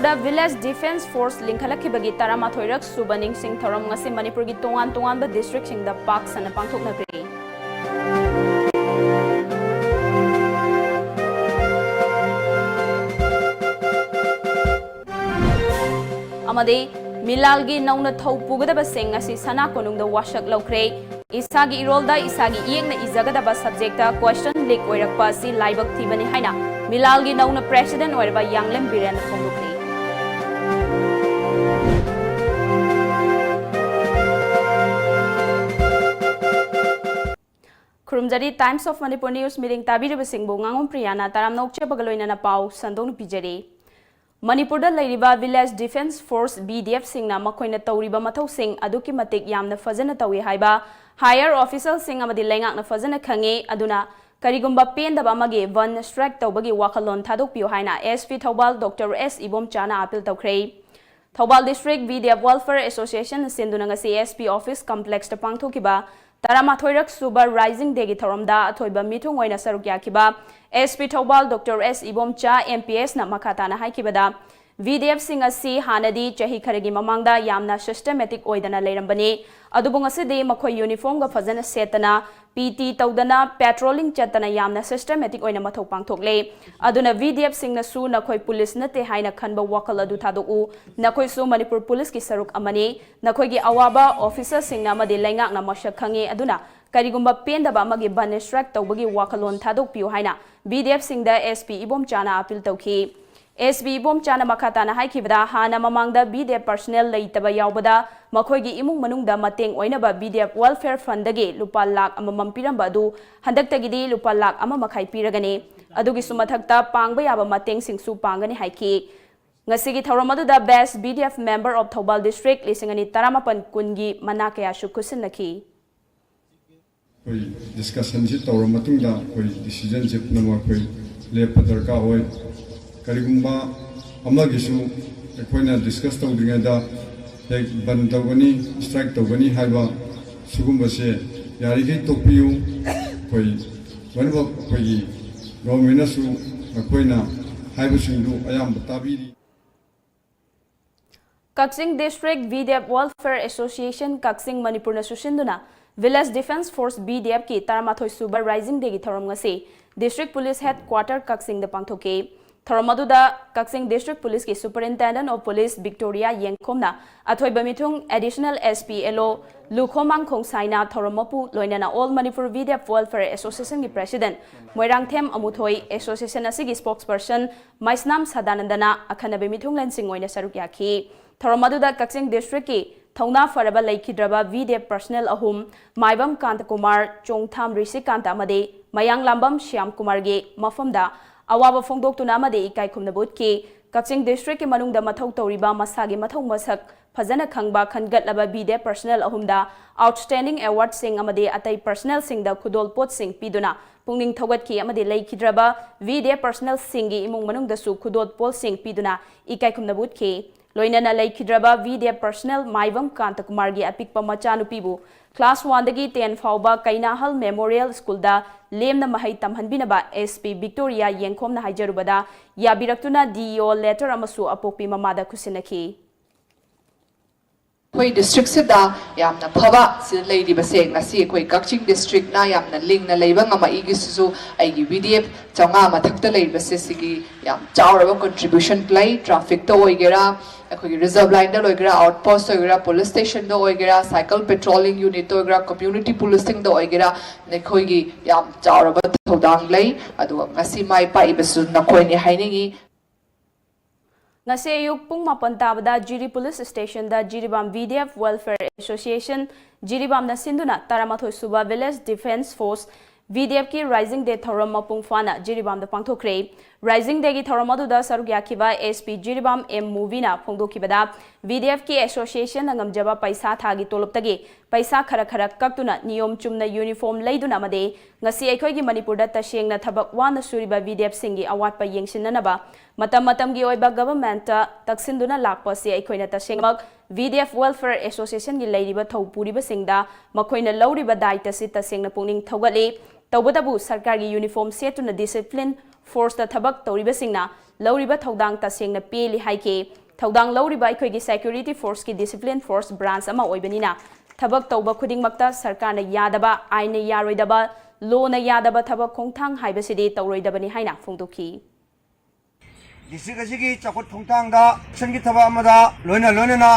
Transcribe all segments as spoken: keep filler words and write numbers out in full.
ꯃꯅꯤꯄꯨꯔꯗ Village Defence Force ꯂꯤꯡꯈꯠꯂꯛꯈꯤꯕꯒꯤ ꯇꯔꯥꯃꯥꯊꯣꯏꯔꯛ ꯁꯨꯕ ꯅꯤꯡꯁꯤꯡ ꯊꯧꯔꯝ ꯉꯁꯤ ꯃꯅꯤꯄꯨꯔꯒꯤ ꯇꯣꯉꯥꯟ ꯇꯣꯉꯥꯟꯕ districtꯁꯤꯡꯗ ꯄꯥꯛ ꯁꯟꯅ ꯄꯥꯡꯊꯣꯛꯅꯈ꯭ꯔꯦ꯫ ꯑꯃꯗꯤ ꯃꯤꯂꯥꯜꯒꯤ ꯅꯧꯅ ꯊꯧ ꯄꯨꯒꯗꯕꯁꯤꯡ ꯉꯁꯤ ꯁꯅꯥ ꯀꯣꯅꯨꯡꯗ ꯋꯥꯁꯛ ꯂꯧꯈ꯭ꯔꯦ꯫ ꯏꯁꯥꯒꯤ ꯏꯔꯣꯜꯗ ꯏꯁꯥꯒꯤ ꯏꯌꯦꯛꯅ ꯏꯖꯒꯗꯕ subjectꯇ question leak ꯑꯣꯏꯔꯛꯄ ꯑꯁꯤ ꯂꯥꯏꯕꯛ ꯊꯤꯕꯅꯤ ꯍꯥꯏꯅ ꯃꯤꯂꯥꯜꯒꯤ ꯅꯧꯅ president ꯑꯣꯏꯔꯕ ꯌꯥꯡꯂꯦꯝ ꯕꯤꯔꯦꯟꯅ ꯐꯣꯡꯗꯣꯛꯈꯤ꯫ ꯈꯨꯔꯨꯝꯖꯔꯤ Times of Manipur News ꯃꯤꯠꯌꯦꯡ ꯇꯥꯕꯤꯔꯤꯕꯁꯤꯡꯕꯨ ꯉꯥꯉꯣꯝ ꯄ꯭ꯔꯤꯌꯥꯅ ꯇꯔꯥꯝꯅ ꯑꯣꯛꯆꯕꯒ ꯂꯣꯏꯅꯅ ꯄꯥꯎ ꯁꯟꯗꯣꯛꯅ ꯄꯤꯖꯔꯤ꯫ ꯃꯅꯤꯄꯨꯔꯗ ꯂꯩꯔꯤꯕ Village Defence Force, VDFꯁꯤꯡꯅ ꯃꯈꯣꯏꯅ ꯇꯧꯔꯤꯕ ꯃꯊꯧꯁꯤꯡ ꯑꯗꯨꯛꯀꯤ ꯃꯇꯤꯛ ꯌꯥꯝꯅ ꯐꯖꯅ ꯇꯧꯏ ꯍꯥꯏꯕ higher officialꯁꯤꯡ ꯑꯃꯗꯤ ꯂꯩꯉꯥꯛꯅ ꯐꯖꯅ ꯈꯪꯏ꯫ ꯑꯗꯨꯅ ꯀꯔꯤꯒꯨꯝꯕ ꯄꯦꯟꯗꯕ ꯑꯃꯒꯤ one strike ꯇꯧꯕꯒꯤ ꯋꯥꯈꯜꯂꯣꯟ ꯊꯥꯗꯣꯛꯄꯤꯌꯨ ꯍꯥꯏꯅ SP Thoubal Doctor S ꯏꯕꯣꯝꯆꯥꯅ appeal ꯇꯧꯈ꯭ꯔꯦ꯫ Thoubal District VDF Welfare Association ꯁꯤꯟꯗꯨꯅ ꯉꯁꯤ SP Office Complexꯇ ꯄꯥꯡꯊꯣꯛꯈꯤꯕ ꯇꯔꯥꯃꯥꯊꯣꯏꯔꯛ ꯁꯨꯕ Rising Dayꯒꯤ ꯊꯧꯔꯝꯗ ꯑꯊꯣꯏꯕ ꯃꯤꯊꯨꯡ ꯑꯣꯏꯅ ꯁꯔꯨꯛ ꯌꯥꯈꯤꯕ SP Thoubal Doctor S Ibomcha MPSꯅ ꯃꯈꯥ ꯇꯥꯅ ꯍꯥꯏꯈꯤꯕꯗ, VDFꯁꯤꯡ ꯑꯁꯤ ꯍꯥꯟꯅꯗꯤ ꯆꯍꯤ ꯈꯔꯒꯤ ꯃꯃꯥꯡꯗ ꯌꯥꯝꯅ systematic ꯑꯣꯏꯗꯅ ꯂꯩꯔꯝꯕꯅꯤ꯫ ꯑꯗꯨꯕꯨ ꯉꯁꯤꯗꯤ ꯃꯈꯣꯏ uniformꯒ ꯐꯖꯅ ꯁꯦꯠꯇꯅ, PT ꯇꯧꯗꯅ, patrolling ꯆꯠꯇꯅ ꯌꯥꯝꯅ systematic ꯑꯣꯏꯅ ꯃꯊꯧ ꯄꯥꯡꯊꯣꯛꯂꯦ꯫ ꯑꯗꯨꯅ VDFꯁꯤꯡꯅꯁꯨ ꯅꯈꯣꯏ police ꯅꯠꯇꯦ ꯍꯥꯏꯅ ꯈꯟꯕ ꯋꯥꯈꯜ ꯑꯗꯨ ꯊꯥꯗꯣꯛꯎ꯫ ꯅꯈꯣꯏꯁꯨ ꯃꯅꯤꯄꯨꯔ policeꯀꯤ ꯁꯔꯨꯛ ꯑꯃꯅꯤ꯫ ꯅꯈꯣꯏꯒꯤ ꯑꯋꯥꯕ officerꯁꯤꯡꯅ ꯑꯃꯗꯤ ꯂꯩꯉꯥꯛꯅ ꯃꯁꯛ ꯈꯪꯉꯤ꯫ ꯑꯗꯨꯅ ꯀꯔꯤꯒꯨꯝꯕ ꯄꯦꯟꯗꯕ ꯑꯃꯒꯤ one strike ꯇꯧꯕꯒꯤ ꯋꯥꯈꯜꯂꯣꯟ ꯊꯥꯗꯣꯛꯄꯤꯌꯨ ꯍꯥꯏꯅ VDFꯁꯤꯡꯗ SP ꯏꯕꯣꯝꯆꯥꯅ appeal ꯇꯧꯈꯤ꯫ SP ꯏꯕꯣꯝꯆꯥꯅ ꯃꯈꯥ ꯇꯥꯅ ꯍꯥꯏꯈꯤꯕꯗ, ꯍꯥꯟꯅ ꯃꯃꯥꯡꯗ VDF personnel ꯂꯩꯇꯕ ꯌꯥꯎꯕꯗ ꯃꯈꯣꯏꯒꯤ ꯏꯃꯨꯡ ꯃꯅꯨꯡꯗ ꯃꯇꯦꯡ ꯑꯣꯏꯅꯕ VDF Welfare Fundꯗꯒꯤ ꯂꯨꯄꯥ ꯂꯥꯈ ꯑꯃꯃꯝ ꯄꯤꯔꯝꯕ ꯑꯗꯨ ꯍꯟꯗꯛꯇꯒꯤꯗꯤ ꯂꯨꯄꯥ ꯂꯥꯈ ꯑꯃ ꯃꯈꯥꯏ ꯄꯤꯔꯒꯅꯤ꯫ ꯑꯗꯨꯒꯤꯁꯨ ꯃꯊꯛꯇ ꯄꯥꯡꯕ ꯌꯥꯕ ꯃꯇꯦꯡꯁꯤꯡꯁꯨ ꯄꯥꯡꯒꯅꯤ ꯍꯥꯏꯈꯤ꯫ ꯉꯁꯤꯒꯤ ꯊꯧꯔꯝ ꯑꯗꯨꯗ Best VDF Member of Thoubal District ꯂꯤꯁꯤꯡ ꯑꯅꯤ ꯇꯔꯥꯃꯥꯄꯟ ꯀꯨꯟꯒꯤ ꯃꯅꯥ ꯀꯌꯥꯁꯨ ꯈꯨꯠꯁꯤꯟꯅꯈꯤ꯫ ꯑꯩꯈꯣꯏ discussionꯁꯤ ꯇꯧꯔ ꯃꯇꯨꯡꯗ ꯑꯩꯈꯣꯏ decisionꯁꯦ ꯄꯨꯝꯅꯃꯛ ꯑꯩꯈꯣꯏ ꯂꯦꯞꯄ ꯗꯔꯀꯥꯔ ꯑꯣꯏ꯫ ꯀꯔꯤꯒꯨꯝꯕ ꯑꯃꯒꯤꯁꯨ ꯑꯩꯈꯣꯏꯅ discuss ꯇꯧꯗ꯭ꯔꯤꯉꯩꯗ ꯍꯦꯛ ꯕꯟ ꯇꯧꯒꯅꯤ, strike ꯇꯧꯒꯅꯤ ꯍꯥꯏꯕ ꯁꯤꯒꯨꯝꯕꯁꯦ ꯌꯥꯔꯤꯈꯩ ꯇꯣꯛꯄꯤꯌꯨ꯫ ꯑꯩꯈꯣꯏ ꯂꯣꯏꯅꯃꯛ ꯑꯩꯈꯣꯏꯒꯤ governmentꯅꯁꯨ ꯑꯩꯈꯣꯏꯅ ꯍꯥꯏꯕꯁꯤꯡꯗꯨ ꯑꯌꯥꯝꯕ ꯇꯥꯕꯤꯔꯤ꯫ ꯀꯛꯆꯤꯡ District VDF Welfare Association ꯀꯛꯆꯤꯡ ꯃꯅꯤꯄꯨꯔꯅ ꯁꯨꯁꯤꯟꯗꯨꯅ Village Defence Force VDF ꯀꯤ ꯇꯔꯥꯃꯥꯊꯣꯏ ꯁꯨꯕ Rising Day ꯒꯤ ꯊꯧꯔꯝ ꯉꯁꯤ District Police Headquarter ꯀꯛꯆꯤꯡꯗ ꯄꯥꯡꯊꯣꯛꯈꯤ꯫ ꯊꯧꯔꯝ ꯑꯗꯨꯗ ꯀꯛꯆꯤꯡ District Police ꯀꯤ Superintendent of Police Victoria ꯌꯦꯡꯈꯣꯝꯅ ꯑꯊꯣꯏꯕ ꯃꯤꯊꯨꯡ Additional SP LO ꯂꯨꯈꯣꯃꯥꯡ ꯈꯣꯡꯁꯥꯏꯅ ꯊꯧꯔꯝ ꯃꯄꯨ, ꯂꯣꯏꯅꯅ All Manipur VDF Welfare Association ꯒꯤ President ꯃꯣꯏꯔꯥꯡꯊꯦꯝ ꯑꯃꯨꯊꯣꯏ, Association ꯑꯁꯤꯒꯤ Spokesperson ꯃꯩꯁꯅꯥꯝ ꯁꯗꯥꯅꯟꯗꯅ ꯑꯈꯟꯅꯕ ꯃꯤꯊꯨꯡꯂꯦꯟꯁꯤꯡ ꯑꯣꯏꯅ ꯁꯔꯨꯛ ꯌꯥꯈꯤ꯫ ꯊꯧꯔꯝ ꯑꯗꯨꯗ ꯀꯛꯆꯤꯡ District ꯀꯤ ꯊꯧꯅꯥ ꯐꯔꯕ ꯂꯩꯈꯤꯗ꯭ꯔꯕ VDF personnel ꯑꯍꯨꯝ, ꯃꯥꯏꯕꯝ ꯀꯥꯟꯇ ꯀꯨꯃꯥꯔ, ꯆꯣꯡꯊꯥꯝ ꯔꯤꯁꯤꯀꯥꯟꯇ ꯑꯃꯗꯤ ꯃꯌꯥꯡꯂꯥꯝꯕꯝ ꯁ꯭ꯌꯥꯝ ꯀꯨꯃꯥꯔꯒꯤ ꯃꯐꯝꯗ ꯑꯋꯥꯕ ꯐꯣꯡꯗꯣꯛꯇꯨꯅ ꯑꯃꯗꯤ ꯏꯀꯥꯏ ꯈꯨꯝꯅꯕ ꯎꯠꯈꯤ꯫ ꯀꯛꯆꯤꯡ District ꯀꯤ ꯃꯅꯨꯡꯗ ꯃꯊꯧ ꯇꯧꯔꯤꯕ ꯃꯁꯥꯒꯤ ꯃꯊꯧ ꯃꯁꯛ ꯐꯖꯅ ꯈꯪꯕ ꯈꯟꯒꯠꯂꯕ VDF personnel ꯑꯍꯨꯝꯗ Outstanding Award ꯁꯤꯡ ꯑꯃꯗꯤ ꯑꯇꯩ personnel ꯁꯤꯡꯗ ꯈꯨꯗꯣꯜ ꯄꯣꯠꯁꯤꯡ ꯄꯤꯗꯨꯅ ꯄꯨꯛꯅꯤꯡ ꯊꯧꯒꯠꯈꯤ ꯑꯃꯗꯤ ꯂꯩꯈꯤꯗ꯭ꯔꯕ VDF personnel ꯁꯤꯡꯒꯤ ꯏꯃꯨꯡ ꯃꯅꯨꯡꯗꯁꯨ ꯈꯨꯗꯣꯜ ꯄꯣꯠꯁꯤꯡ ꯄꯤꯗꯨꯅ ꯏꯀꯥꯏ ꯈꯨꯝꯅꯕ ꯎꯠꯈꯤ꯫ ꯂꯣꯏꯅꯅ ꯂꯩꯈꯤꯗ꯭ꯔꯕ VDF personnel ꯃꯥꯏꯕꯝ ꯀꯥꯟꯇ ꯀꯨꯃꯥꯔꯒꯤ ꯑꯄꯤꯛꯄ ꯃꯆꯥꯅꯨꯄꯤꯕꯨ class one ꯗꯒꯤ ten ꯐꯥꯎꯕ ꯀꯩꯅꯥꯍꯜ Memorial School ꯗ ꯂꯦꯝꯅ ꯃꯍꯩ ꯇꯝꯍꯟꯕꯤꯅꯕ SP Victoria ꯌꯦꯡꯈꯣꯝꯅ ꯍꯥꯏꯖꯔꯨꯕꯗ ꯌꯥꯕꯤꯔꯛꯇꯨꯅ DEO letter ꯑꯃꯁꯨ ꯑꯄꯣꯛꯄꯤ ꯃꯃꯥꯗ ꯈꯨꯠꯁꯤꯟꯅꯈꯤ꯫ ꯑꯩꯈꯣꯏ district ꯁꯤꯗ ꯌꯥꯝꯅ ꯐꯕ ꯁꯤꯗ ꯂꯩꯔꯤꯕꯁꯦ ꯉꯁꯤ ꯑꯩꯈꯣꯏ ꯀꯛꯆꯤꯡ district ꯅ ꯌꯥꯝꯅ ꯂꯤꯡꯅ ꯂꯩꯕ ꯉꯝꯃꯛꯏꯒꯤꯁꯤꯁꯨ ꯑꯩꯒꯤ VDF ꯆꯥꯝꯃꯉꯥ ꯃꯊꯛꯇ ꯂꯩꯕꯁꯦ ꯁꯤꯒꯤ ꯌꯥꯝ ꯆꯥꯎꯔꯕ contribution ꯂꯩ꯫ Traffic ꯇ ꯑꯣꯏꯒꯦꯔꯥ, ꯑꯩꯈꯣꯏꯒꯤ reserve line ꯗ ꯑꯣꯏꯒꯦꯔꯥ, outpost ꯑꯣꯏꯒꯦꯔꯥ, police station ꯗ ꯑꯣꯏꯒꯦꯔꯥ, cycle patrolling unit ꯇ ꯑꯣꯏꯒꯦꯔꯥ, community policing ꯗ ꯑꯣꯏꯒꯦꯔꯥ, ꯅꯈꯣꯏꯒꯤ ꯌꯥꯝ ꯆꯥꯎꯔꯕ ꯊꯧꯗꯥꯡ ꯂꯩ꯫ ꯑꯗꯨꯒ ꯉꯁꯤ ꯃꯥꯏ ꯄꯥꯛꯏꯕꯁꯨ ꯅꯈꯣꯏꯅꯤ ꯍꯥꯏꯅꯤꯡꯏ꯫ ꯉꯁꯤ ꯑꯌꯨꯛ ꯄꯨꯡ ꯃꯥꯄꯟ ꯇꯥꯕꯗ ꯖꯤꯔꯤ Police Station ꯗ ꯖꯤꯔꯤꯕꯥꯝ VDF Welfare Association ꯖꯤꯔꯤꯕꯥꯝꯅ ꯁꯤꯟꯗꯨꯅ ꯇꯔꯥꯃꯥꯊꯣꯏ ꯁꯨꯕ Village Defence Force VDF ꯀꯤ Rising Day ꯊꯧꯔꯝ ꯃꯄꯨꯡ ꯐꯥꯅ ꯖꯤꯔꯤꯕꯥꯝꯗ ꯄꯥꯡꯊꯣꯛꯈ꯭ꯔꯦ꯫ Rising Day ꯒꯤ ꯊꯧꯔꯝ ꯑꯗꯨꯗ ꯁꯔꯨꯛ ꯌꯥꯈꯤꯕ SP ꯖꯤꯔꯤꯕꯥꯝ ꯑꯦꯝ ꯃꯨꯕꯤꯅ ꯐꯣꯡꯗꯣꯛꯈꯤꯕꯗ, VDF ꯀꯤ association ꯅ ꯉꯝꯖꯕ ꯄꯩꯁꯥ ꯊꯥꯒꯤ ꯇꯣꯂꯣꯞꯇꯒꯤ ꯄꯩꯁꯥ ꯈꯔ ꯈꯔ ꯀꯛꯇꯨꯅ ꯅꯤꯌꯣꯝ ꯆꯨꯝꯅ uniform ꯂꯩꯗꯨꯅ ꯑꯃꯗꯤ ꯉꯁꯤ ꯑꯩꯈꯣꯏꯒꯤ ꯃꯅꯤꯄꯨꯔꯗ ꯇꯁꯦꯡꯅ ꯊꯕꯛ ꯋꯥꯅ ꯁꯨꯔꯤꯕ VDF ꯁꯤꯡꯒꯤ ꯑꯋꯥꯠꯄ ꯌꯦꯡꯁꯤꯟꯅꯅꯕ ꯃꯇꯝ ꯃꯇꯝꯒꯤ ꯑꯣꯏꯕ government ꯇ ꯇꯛꯁꯤꯟꯗꯨꯅ ꯂꯥꯛꯄ ꯑꯁꯤ ꯑꯩꯈꯣꯏꯅ ꯇꯁꯦꯡꯃꯛ VDF Welfare Association ꯒꯤ ꯂꯩꯔꯤꯕ ꯊꯧ ꯄꯨꯔꯤꯕꯁꯤꯡꯗ ꯃꯈꯣꯏꯅ ꯂꯧꯔꯤꯕ ꯗꯥꯏꯇ ꯑꯁꯤ ꯇꯁꯦꯡꯅ ꯄꯨꯛꯅꯤꯡ ꯊꯧꯒꯠꯂꯤ꯫ ꯇꯧꯕꯇꯕꯨ ꯁꯔꯀꯥꯔꯒꯤ uniform ꯁꯦꯠꯇꯨꯅ discipline force ꯇ ꯊꯕꯛ ꯇꯧꯔꯤꯕꯁꯤꯡꯅ ꯂꯧꯔꯤꯕ ꯊꯧꯗꯥꯡ ꯇꯁꯦꯡꯅ ꯄꯦꯜꯂꯤ ꯍꯥꯏꯈꯤ꯫ ꯊꯧꯗꯥꯡ ꯂꯧꯔꯤꯕ ꯑꯩꯈꯣꯏꯒꯤ security forceꯀꯤ discipline force branch ꯑꯃ ꯑꯣꯏꯕꯅꯤꯅ, ꯊꯕꯛ ꯇꯧꯕ ꯈꯨꯗꯤꯡꯃꯛꯇ ꯁꯔꯀꯥꯔꯅ ꯌꯥꯗꯕ, ꯑꯥꯏꯟꯅ ꯌꯥꯔꯣꯏꯗꯕ, lawꯅ ꯌꯥꯗꯕ ꯊꯕꯛ ꯈꯣꯡꯊꯥꯡ ꯍꯥꯏꯕꯁꯤꯗꯤ ꯇꯧꯔꯣꯏꯗꯕꯅꯤ ꯍꯥꯏꯅ ꯐꯣꯡꯗꯣꯛꯈꯤ꯫ ꯗꯤꯁꯇ꯭ꯔꯤꯛ ꯑꯁꯤꯒꯤ ꯆꯥꯎꯈꯠ ꯈꯣꯡꯊꯥꯡꯗ ꯁꯟꯒꯤ ꯊꯕꯛ ꯑꯃꯗ ꯂꯣꯏꯅ ꯂꯣꯏꯅꯅ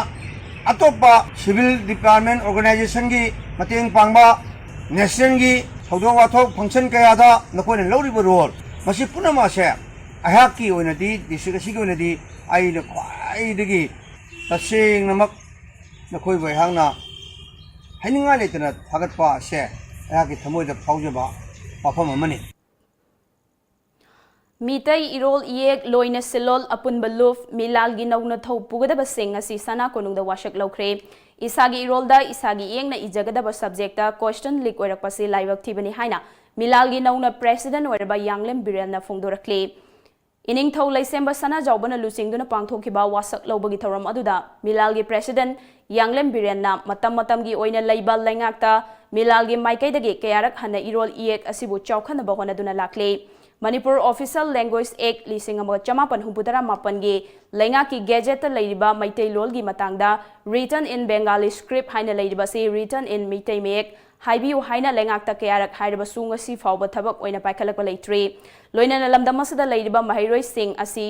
ꯑꯇꯣꯞꯄ civil department organizationꯒꯤ ꯃꯇꯦꯡ ꯄꯥꯡꯕ, nationalꯒꯤ ꯊꯧꯗꯣꯛ ꯋꯥꯊꯣꯛ function ꯀꯌꯥꯗ ꯅꯈꯣꯏꯅ ꯂꯧꯔꯤꯕ role, ꯃꯁꯤ ꯄꯨꯝꯅꯃꯛ ꯑꯁꯦ ꯑꯩꯍꯥꯛꯀꯤ ꯑꯣꯏꯅꯗꯤ, ꯗꯤꯁꯇ꯭ꯔꯤꯛ ꯑꯁꯤꯒꯤ ꯑꯣꯏꯅꯗꯤ ꯑꯩꯅ ꯈ꯭ꯋꯥꯏꯗꯒꯤ ꯇꯁꯦꯡꯅꯃꯛ ꯅꯈꯣꯏꯕꯨ ꯑꯩꯍꯥꯛꯅ ꯍꯥꯏꯅꯤꯡꯉꯥꯏ ꯂꯩꯇꯅ ꯊꯥꯒꯠꯄ ꯑꯁꯦ ꯑꯩꯍꯥꯛꯀꯤ ꯊꯃꯣꯏꯗ ꯐꯥꯎꯖꯕ ꯋꯥꯐꯝ ꯑꯃꯅꯤ꯫ ꯃꯤꯇꯩ ꯏꯔꯣꯜ ꯏꯌꯦꯛ, ꯂꯣꯏꯅ ꯁꯤꯜꯂꯣꯜ, ꯑꯄꯨꯟꯕ ꯂꯨꯞ, ꯃꯤꯂꯥꯜꯒꯤ ꯅꯧꯅ ꯊꯧ ꯄꯨꯒꯗꯕꯁꯤꯡ ꯉꯁꯤ ꯁꯅꯥ ꯀꯣꯅꯨꯡꯗ ꯋꯥꯁꯛ ꯂꯧꯈ꯭ꯔꯦ꯫ ꯏꯁꯥꯒꯤ ꯏꯔꯣꯜꯗ ꯏꯁꯥꯒꯤ ꯏꯌꯦꯛꯅ ꯏꯖꯒꯗꯕ subjectꯇ question leak ꯑꯣꯏꯔꯛꯄꯁꯤ ꯂꯥꯏꯕꯛ ꯊꯤꯕꯅꯤ ꯍꯥꯏꯅ ꯃꯤꯂꯥꯜꯒꯤ ꯅꯧꯅ president ꯑꯣꯏꯔꯕ ꯌꯥꯡꯂꯦꯝ ꯕꯤꯔꯦꯟꯅ ꯐꯣꯡꯗꯣꯔꯛꯂꯤ꯫ ꯏꯅꯤꯡꯊꯧ ꯂꯩꯁꯦꯝꯕ ꯁꯅꯥꯖꯥꯎꯕꯅ ꯂꯨꯆꯤꯡꯗꯨꯅ ꯄꯥꯡꯊꯣꯛꯈꯤꯕ ꯋꯥꯁꯛ ꯂꯧꯕꯒꯤ ꯊꯧꯔꯝ ꯑꯗꯨꯗ ꯃꯤꯂꯥꯜꯒꯤ president ꯌꯥꯡꯂꯦꯝ ꯕꯤꯔꯦꯟꯅ ꯃꯇꯝ ꯃꯇꯝꯒꯤ ꯑꯣꯏꯅ ꯂꯩꯕ ꯂꯩꯉꯥꯛꯇ ꯃꯤꯂꯥꯜꯒꯤ ꯃꯥꯏꯀꯩꯗꯒꯤ ꯀꯌꯥꯔꯛ ꯍꯟꯅ ꯏꯔꯣꯜ ꯏꯌꯦꯛ ꯑꯁꯤꯕꯨ ꯆꯥꯎꯈꯠꯅꯕ ꯍꯣꯠꯅꯗꯨꯅ ꯂꯥꯛꯂꯤ꯫ Manipur Official Language Act ꯂꯤꯁꯤꯡ ꯑꯃꯒ ꯆꯃꯥꯄꯟ ꯍꯨꯝꯐꯨꯇꯔꯥ ꯃꯥꯄꯟꯒꯤ ꯂꯩꯉꯥꯛꯀꯤ gazetteꯇ ꯂꯩꯔꯤꯕ ꯃꯩꯇꯩꯂꯣꯟꯒꯤ ꯃꯇꯥꯡꯗ written in Bengali script ꯍꯥꯏꯅ ꯂꯩꯔꯤꯕ ꯑꯁꯤ written in ꯃꯩꯇꯩ ꯃꯌꯦꯛ ꯍꯥꯏꯕꯤꯌꯨ ꯍꯥꯏꯅ ꯂꯩꯉꯥꯛꯇ ꯀꯌꯥꯔꯛ ꯍꯥꯏꯔꯕꯁꯨ ꯉꯁꯤ ꯐꯥꯎꯕ ꯊꯕꯛ ꯑꯣꯏꯅ ꯄꯥꯏꯈꯠꯂꯛꯄ ꯂꯩꯇ꯭ꯔꯤ꯫ ꯂꯣꯏꯅꯅ ꯂꯝꯗꯝ ꯑꯁꯤꯗ ꯂꯩꯔꯤꯕ ꯃꯍꯩꯔꯣꯏꯁꯤꯡ ꯑꯁꯤ